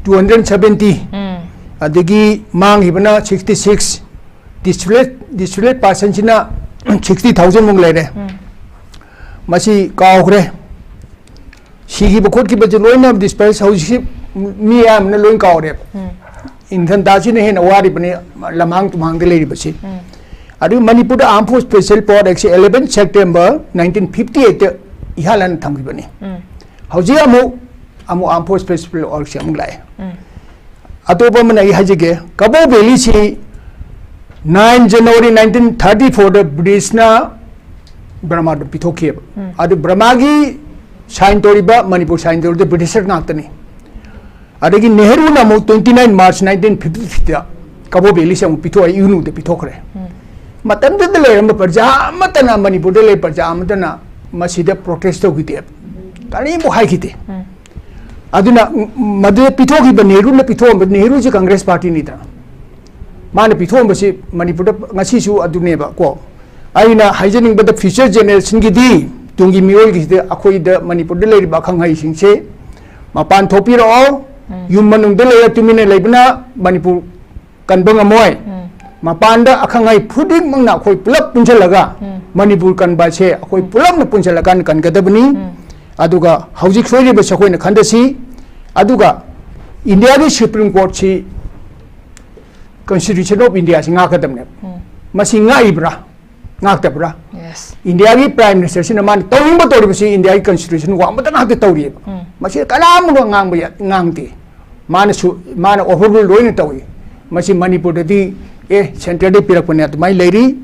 two hundred seventy, ꯑꯗꯒꯤ ꯃꯥꯡꯈꯤꯕꯅ sixty six, displace displace ꯄꯥꯔꯁꯟꯁꯤꯅ sixty thousand ꯃꯨꯛ ꯂꯩꯔꯦ꯫ ꯃꯁꯤ ꯀꯥꯎꯈ꯭ꯔꯦ꯫ ꯁꯤꯈꯤꯕ ꯈꯣꯠꯈꯤꯕꯁꯦ ꯂꯣꯏꯅ ꯗꯤꯁꯄ꯭ꯂꯦꯁ ꯍꯧꯖꯤꯛꯁꯤ ꯃꯤ ꯑꯌꯥꯝꯕꯅ ꯂꯣꯏ ꯀꯥꯎꯔꯦꯕ꯫ ꯏꯪꯊꯝꯊꯥꯁꯤꯅ ꯍꯦꯟꯅ ꯋꯥꯔꯤꯕꯅꯤ ꯂꯝꯍꯥꯡ ꯇꯨꯝꯍꯥꯡꯗ ꯂꯩꯔꯤꯕꯁꯤ꯫ ꯑꯗꯨꯒ ꯃꯅꯤꯄꯨꯔꯗ Armed Force Special Power Actꯁꯦ eleven September nineteen fifty eightꯇ ꯏꯍꯥꯟ ꯍꯥꯟꯅ ꯊꯝꯈꯤꯕꯅꯤ꯫ ꯍꯧꯖꯤꯛ ꯑꯃꯨꯛ ꯑꯃꯨꯛ Armed Force Special Power Actꯁꯦ ꯑꯃꯨꯛ ꯂꯥꯛꯑꯦ꯫ ꯑꯇꯣꯞꯄ ꯑꯃꯅ ꯑꯩ ꯍꯥꯏꯖꯒꯦ, ꯀꯕꯣ ꯚꯦꯂꯤꯁꯤ nine January nineteen thirty fourꯗ ꯕ꯭ꯔꯤꯇꯤꯁꯅ ꯕꯔꯃꯥꯗ ꯄꯤꯊꯣꯛꯈꯤꯑꯕ꯫ ꯑꯗꯨ ꯕꯔꯃꯥꯒꯤ ꯁꯥꯏꯟ ꯇꯧꯔꯤꯕ, ꯃꯅꯤꯄꯨꯔ ꯁꯥꯏꯟ ꯇꯧꯔꯤꯕ ꯕ꯭ꯔꯤꯇꯤꯁꯔ ꯉꯥꯛꯇꯅꯤ꯫ ꯑꯗꯒꯤ ꯅꯦꯍꯔꯨꯅ ꯑꯃꯨꯛ twenty nine March nineteen fifty threeꯗ ꯀꯕꯣ ꯚꯦꯂꯤꯁꯦ ꯑꯃꯨꯛ ꯄꯤꯊꯣꯛꯑꯦ, ꯌꯨꯅꯨꯗ ꯄꯤꯊꯣꯛꯈ꯭ꯔꯦ꯫ ꯃꯇꯝꯗꯨꯗ ꯂꯩꯔꯝꯕ ꯄ꯭ꯔꯖꯥ ꯑꯃꯠꯇꯅ, ꯃꯅꯤꯄꯨꯔꯗ ꯂꯩꯕ ꯄ꯭ꯔꯖꯥ ꯑꯃꯠꯇꯅ ꯃꯁꯤꯗ ꯄ꯭ꯔꯣꯇꯦꯁ ꯇꯧꯈꯤꯗꯦ, ꯀꯔꯤꯝꯐꯥꯎ ꯍꯥꯏꯈꯤꯗꯦ꯫ ꯑꯗꯨꯅ ꯃꯗꯨꯗ ꯄꯤꯊꯣꯛꯈꯤꯕ, ꯅꯦꯍꯔꯨꯅ ꯄꯤꯊꯣꯛꯑꯝꯕ, ꯅꯦꯍꯔꯨꯁꯤ ꯀꯪꯒ꯭ꯔꯦꯁ ꯄꯥꯔꯇꯤꯅꯤꯗꯅ, ꯃꯥꯅ ꯄꯤꯊꯣꯛꯑꯝꯕꯁꯤ ꯃꯅꯤꯄꯨꯔꯗ ꯉꯁꯤꯁꯨ ꯑꯗꯨꯅꯦꯕ ꯀꯣ꯫ ꯑꯩꯅ ꯍꯥꯏꯖꯅꯤꯡꯕꯗ ꯐ꯭ꯌꯨꯆꯔ ꯖꯦꯅꯦꯔꯦꯁꯟꯒꯤꯗꯤ, ꯇꯨꯡꯒꯤ ꯃꯤꯔꯣꯜꯒꯤꯁꯤꯗ ꯑꯩꯈꯣꯏꯗ ꯃꯅꯤꯄꯨꯔꯗ ꯂꯩꯔꯤꯕ ꯑꯈꯪ ꯑꯍꯩꯁꯤꯡꯁꯦ ꯃꯄꯥꯟ ꯊꯣꯛꯄꯤꯔꯛꯑꯣ꯫ ꯌꯨꯝ ꯃꯅꯨꯡꯗ ꯂꯩꯔ ꯇꯨꯃꯤꯟꯅ ꯂꯩꯕꯅ ꯃꯅꯤꯄꯨꯔ ꯀꯟꯕ ꯉꯝꯃꯣꯏ꯫ ꯃꯄꯥꯟꯗ ꯑꯈꯪ ꯑꯍꯩ ꯈꯨꯗꯤꯡꯃꯛꯅ ꯑꯩꯈꯣꯏ ꯄꯨꯂꯞ ꯄꯨꯟꯁꯤꯜꯂꯒ ꯃꯅꯤꯄꯨꯔ ꯀꯟꯕ ꯑꯁꯦ ꯑꯩꯈꯣꯏ ꯄꯨꯂꯞꯅ ꯄꯨꯟꯁꯤꯜꯂꯀꯥꯟꯗ ꯀꯟꯒꯗꯕꯅꯤ꯫ ꯑꯗꯨꯒ ꯍꯧꯖꯤꯛ ꯁꯣꯏꯔꯤꯕꯁꯤ ꯑꯩꯈꯣꯏꯅ ꯈꯟꯗꯁꯤ꯫ ꯑꯗꯨꯒ ꯏꯟꯗꯤꯌꯥꯒꯤ ꯁꯨꯄ꯭ꯔꯤꯝ ꯀꯣꯔꯠꯁꯤ Constitution of Indiaꯁꯤ ꯉꯥꯛꯀꯗꯕꯅꯦꯕ꯫ ꯃꯁꯤ ꯉꯥꯛꯏꯕ꯭ꯔꯥ? ꯉꯥꯛꯇꯕ꯭ꯔꯥ? Yes. ꯏꯟꯗꯤꯌꯥꯒꯤ ꯄ꯭ꯔꯥꯏꯝ ꯃꯤꯅꯤꯁꯇꯔꯁꯤꯅ ꯃꯥꯅ ꯇꯧꯅꯤꯡꯕ ꯇꯧꯔꯤꯕꯁꯤ ꯏꯟꯗꯤꯌꯥꯒꯤ ꯀꯟꯁꯇꯤꯇ꯭ꯌꯨꯁꯟ ꯋꯥꯡꯃꯗ ꯉꯥꯛꯇ ꯇꯧꯔꯤꯑꯕ꯫ ꯃꯁꯤꯗ ꯀꯅꯥꯝꯅ ꯉꯥꯡꯕ ꯌꯥ-, ꯉꯥꯡꯗꯦ꯫ ꯃꯥꯅꯁꯨ, ꯃꯥꯅ ꯑꯣꯚꯔꯔꯨꯜ ꯂꯣꯏꯅ ꯇꯧꯏ꯫ ꯃꯁꯤ ꯃꯅꯤꯄꯨꯔꯗꯗꯤ ꯑꯦ ꯁꯦꯟꯇꯔꯗꯒꯤ ꯄꯤꯔꯛꯄꯅꯦ ꯑꯗꯨꯃꯥꯏꯅ ꯂꯩꯔꯤ꯫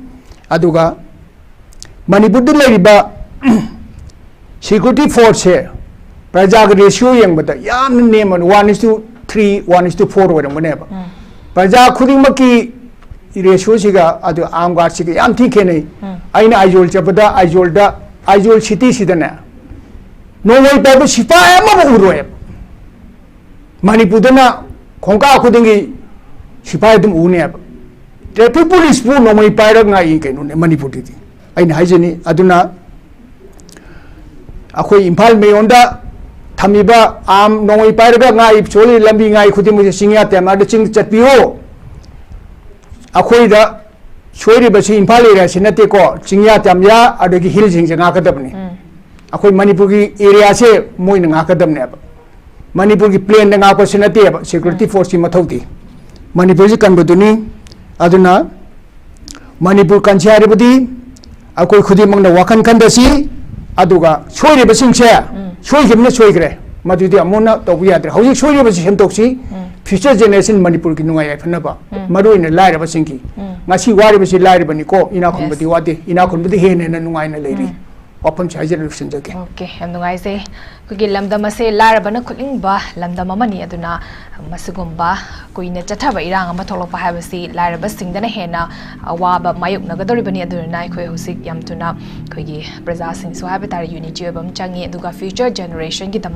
ꯑꯗꯨꯒ ꯃꯅꯤꯄꯨꯔꯗ ꯂꯩꯔꯤꯕ ꯁꯦꯀ꯭ꯌꯨꯔꯤꯇꯤ ꯐꯣꯔꯁꯁꯦ ꯄ꯭ꯔꯖꯥꯒ ꯔꯦꯁꯤꯌꯣ ꯌꯦꯡꯕꯗ ꯌꯥꯝꯅ ꯅꯦꯝꯕꯅꯤ, one is to three, one is to four ꯑꯣꯏꯔꯝꯒꯅꯦꯕ꯫ ꯄ꯭ꯔꯖꯥ ꯈꯨꯗꯤꯡꯃꯛꯀꯤ ꯔꯦꯁꯤꯌꯣꯁꯤꯒ ꯑꯗꯨ ꯑꯥꯔꯝ ꯒꯥꯔꯗꯁꯤꯒ ꯌꯥꯝ ꯊꯤ ꯈꯦꯠꯅꯩ꯫ ꯑꯩꯅ ꯑꯥꯏꯖꯣꯜ ꯆꯠꯄꯗ ꯑꯥꯏꯖꯣꯜꯗ, ꯑꯥꯏꯖꯣꯜ ꯁꯤꯇꯤꯁꯤꯗꯅꯦ ꯅꯣꯡꯃꯩ ꯄꯥꯏꯕ ꯁꯤꯐꯥꯏ ꯑꯃꯕꯨ ꯎꯔꯣꯏꯕ꯫ ꯃꯅꯤꯄꯨꯔꯗꯅ ꯈꯣꯡꯀꯥꯞ ꯈꯨꯗꯤꯡꯒꯤ ꯁꯤꯐꯥꯏ ꯑꯗꯨꯝ ꯎꯅꯦꯕ꯫ ꯇ꯭ꯔꯥꯐꯤꯛ ꯄꯨꯂꯤꯁꯄꯨ ꯅꯣꯡꯃꯩ ꯄꯥꯏꯔꯒ ꯉꯥꯛꯏ ꯀꯩꯅꯣꯅꯦ ꯃꯅꯤꯄꯨꯔꯗꯗꯤ꯫ ꯑꯩꯅ ꯍꯥꯏꯖꯅꯤ꯫ ꯑꯗꯨꯅ ꯑꯩꯈꯣꯏ ꯏꯝꯐꯥꯜ ꯃꯌꯣꯟꯗ ꯊꯝꯃꯤꯕ ꯑꯥꯔꯝ ꯅꯣꯡꯃꯩ ꯄꯥꯏꯔꯒ ꯉꯥꯛꯏ ꯆꯣꯜꯂꯤ ꯂꯝꯕꯤ ꯉꯥꯛꯏ ꯈꯨꯗꯤꯡꯃꯛꯁꯦ ꯆꯤꯡꯌꯥ ꯇꯝꯌꯥꯗ ꯆꯤꯡ ꯆꯠꯄꯤꯌꯨ꯫ ꯑꯩꯈꯣꯏꯗ ꯁꯣꯏꯔꯤꯕꯁꯤ ꯏꯝꯐꯥꯜ ꯑꯦꯔꯤꯌꯥꯁꯤ ꯅꯠꯇꯦꯀꯣ, ꯆꯤꯡꯌꯥ ꯇꯝꯌꯥ ꯑꯗꯒꯤ ꯍꯤꯜꯁꯤꯡꯁꯦ ꯉꯥꯛꯀꯗꯕꯅꯤ꯫ ꯑꯩꯈꯣꯏ ꯃꯅꯤꯄꯨꯔꯒꯤ ꯑꯦꯔꯤꯌꯥꯁꯦ ꯃꯣꯏꯅ ꯉꯥꯛꯀꯗꯕꯅꯦꯕ꯫ ꯃꯅꯤꯄꯨꯔꯒꯤ ꯄ꯭ꯂꯦꯟꯗ ꯉꯥꯛꯄꯁꯤ ꯅꯠꯇꯦꯕ ꯁꯦꯀ꯭ꯌꯨꯔꯤꯇꯤ ꯐꯣꯔꯁꯀꯤ ꯃꯊꯧꯗꯤ꯫ ꯃꯅꯤꯄꯨꯔꯁꯤ ꯀꯟꯕꯗꯨꯅꯤ꯫ ꯑꯗꯨꯅ ꯃꯅꯤꯄꯨꯔ ꯀꯟꯁꯤ ꯍꯥꯏꯔꯕꯗꯤ ꯑꯩꯈꯣꯏ ꯈꯨꯗꯤꯡꯃꯛꯅ ꯋꯥꯈꯜ ꯈꯟꯗꯁꯤ꯫ ꯑꯗꯨꯒ ꯁꯣꯏꯔꯤꯕꯁꯤꯡꯁꯦ, ꯁꯣꯏꯈꯤꯕꯅ ꯁꯣꯏꯈ꯭ꯔꯦ, ꯃꯗꯨꯗꯤ ꯑꯃꯨꯛ ꯍꯟꯅ ꯇꯧꯕ ꯌꯥꯗ꯭ꯔꯦ꯫ ꯍꯧꯖꯤꯛ ꯁꯣꯏꯔꯤꯕꯁꯤ ꯁꯦꯝꯗꯣꯛꯁꯤ꯫ ꯐ꯭ꯌꯨꯆꯔ ꯖꯦꯅꯦꯔꯦꯁꯟ ꯃꯅꯤꯄꯨꯔꯒꯤ ꯅꯨꯡꯉꯥꯏ ꯌꯥꯏꯐꯅꯕ, ꯃꯔꯨꯑꯣꯏꯅ ꯂꯥꯏꯔꯕꯁꯤꯡꯒꯤ꯫ ꯉꯁꯤ ꯋꯥꯔꯤꯕꯁꯤ ꯂꯥꯏꯔꯕꯅꯤꯀꯣ, ꯏꯅꯥꯛ ꯈꯨꯟꯕꯗꯤ ꯋꯥꯗꯦ, ꯏꯅꯥꯛ ꯈꯨꯟꯕꯗꯤ ꯍꯦꯟꯅ ꯍꯦꯟꯅ ꯅꯨꯡꯉꯥꯏꯅ ꯂꯩꯔꯤ꯫ ꯋꯥꯐꯝꯁꯤ ꯍꯥꯏꯖꯔꯒ ꯂꯣꯏꯁꯤꯟꯖꯒꯦ꯫ ꯑꯣꯀꯦ, ꯌꯥꯝ ꯅꯨꯡꯉꯥꯏꯖꯩ꯫ ꯑꯩꯈꯣꯏꯒꯤ ꯂꯝꯗꯝ ꯑꯁꯦ ꯂꯥꯏꯔꯕꯅ ꯈꯨꯠ ꯏꯪꯕ ꯂꯝꯗꯝ ꯑꯃꯅꯤ꯫ ꯑꯗꯨꯅ ꯃꯁꯤꯒꯨꯝꯕ ꯀꯨꯏꯅ ꯆꯠꯊꯕ ꯏꯔꯥꯡ ꯑꯃ ꯊꯣꯛꯂꯛꯄ ꯍꯥꯏꯕꯁꯤ ꯂꯥꯏꯔꯕꯁꯤꯡꯗꯅ ꯍꯦꯟꯅ ꯑꯋꯥꯕ ꯃꯥꯌꯣꯛꯅꯒꯗꯧꯔꯤꯕꯅꯤ꯫ ꯑꯗꯨꯗꯨꯅ ꯑꯩꯈꯣꯏ ꯍꯧꯖꯤꯛ ꯌꯥꯝ ꯊꯨꯅ ꯑꯩꯈꯣꯏꯒꯤ ꯄ꯭ꯔꯖꯥꯁꯤꯡꯁꯨ ꯍꯥꯏꯕ ꯇꯥꯔꯦ ꯌꯨꯅꯤꯇꯤ ꯑꯣꯏꯕ ꯑꯃ ꯆꯪꯉꯤ꯫ ꯑꯗꯨꯒ ꯐ꯭ꯌꯨꯆꯔ ꯖꯦꯅꯦꯔꯦꯁꯟꯒꯤꯗꯃꯛ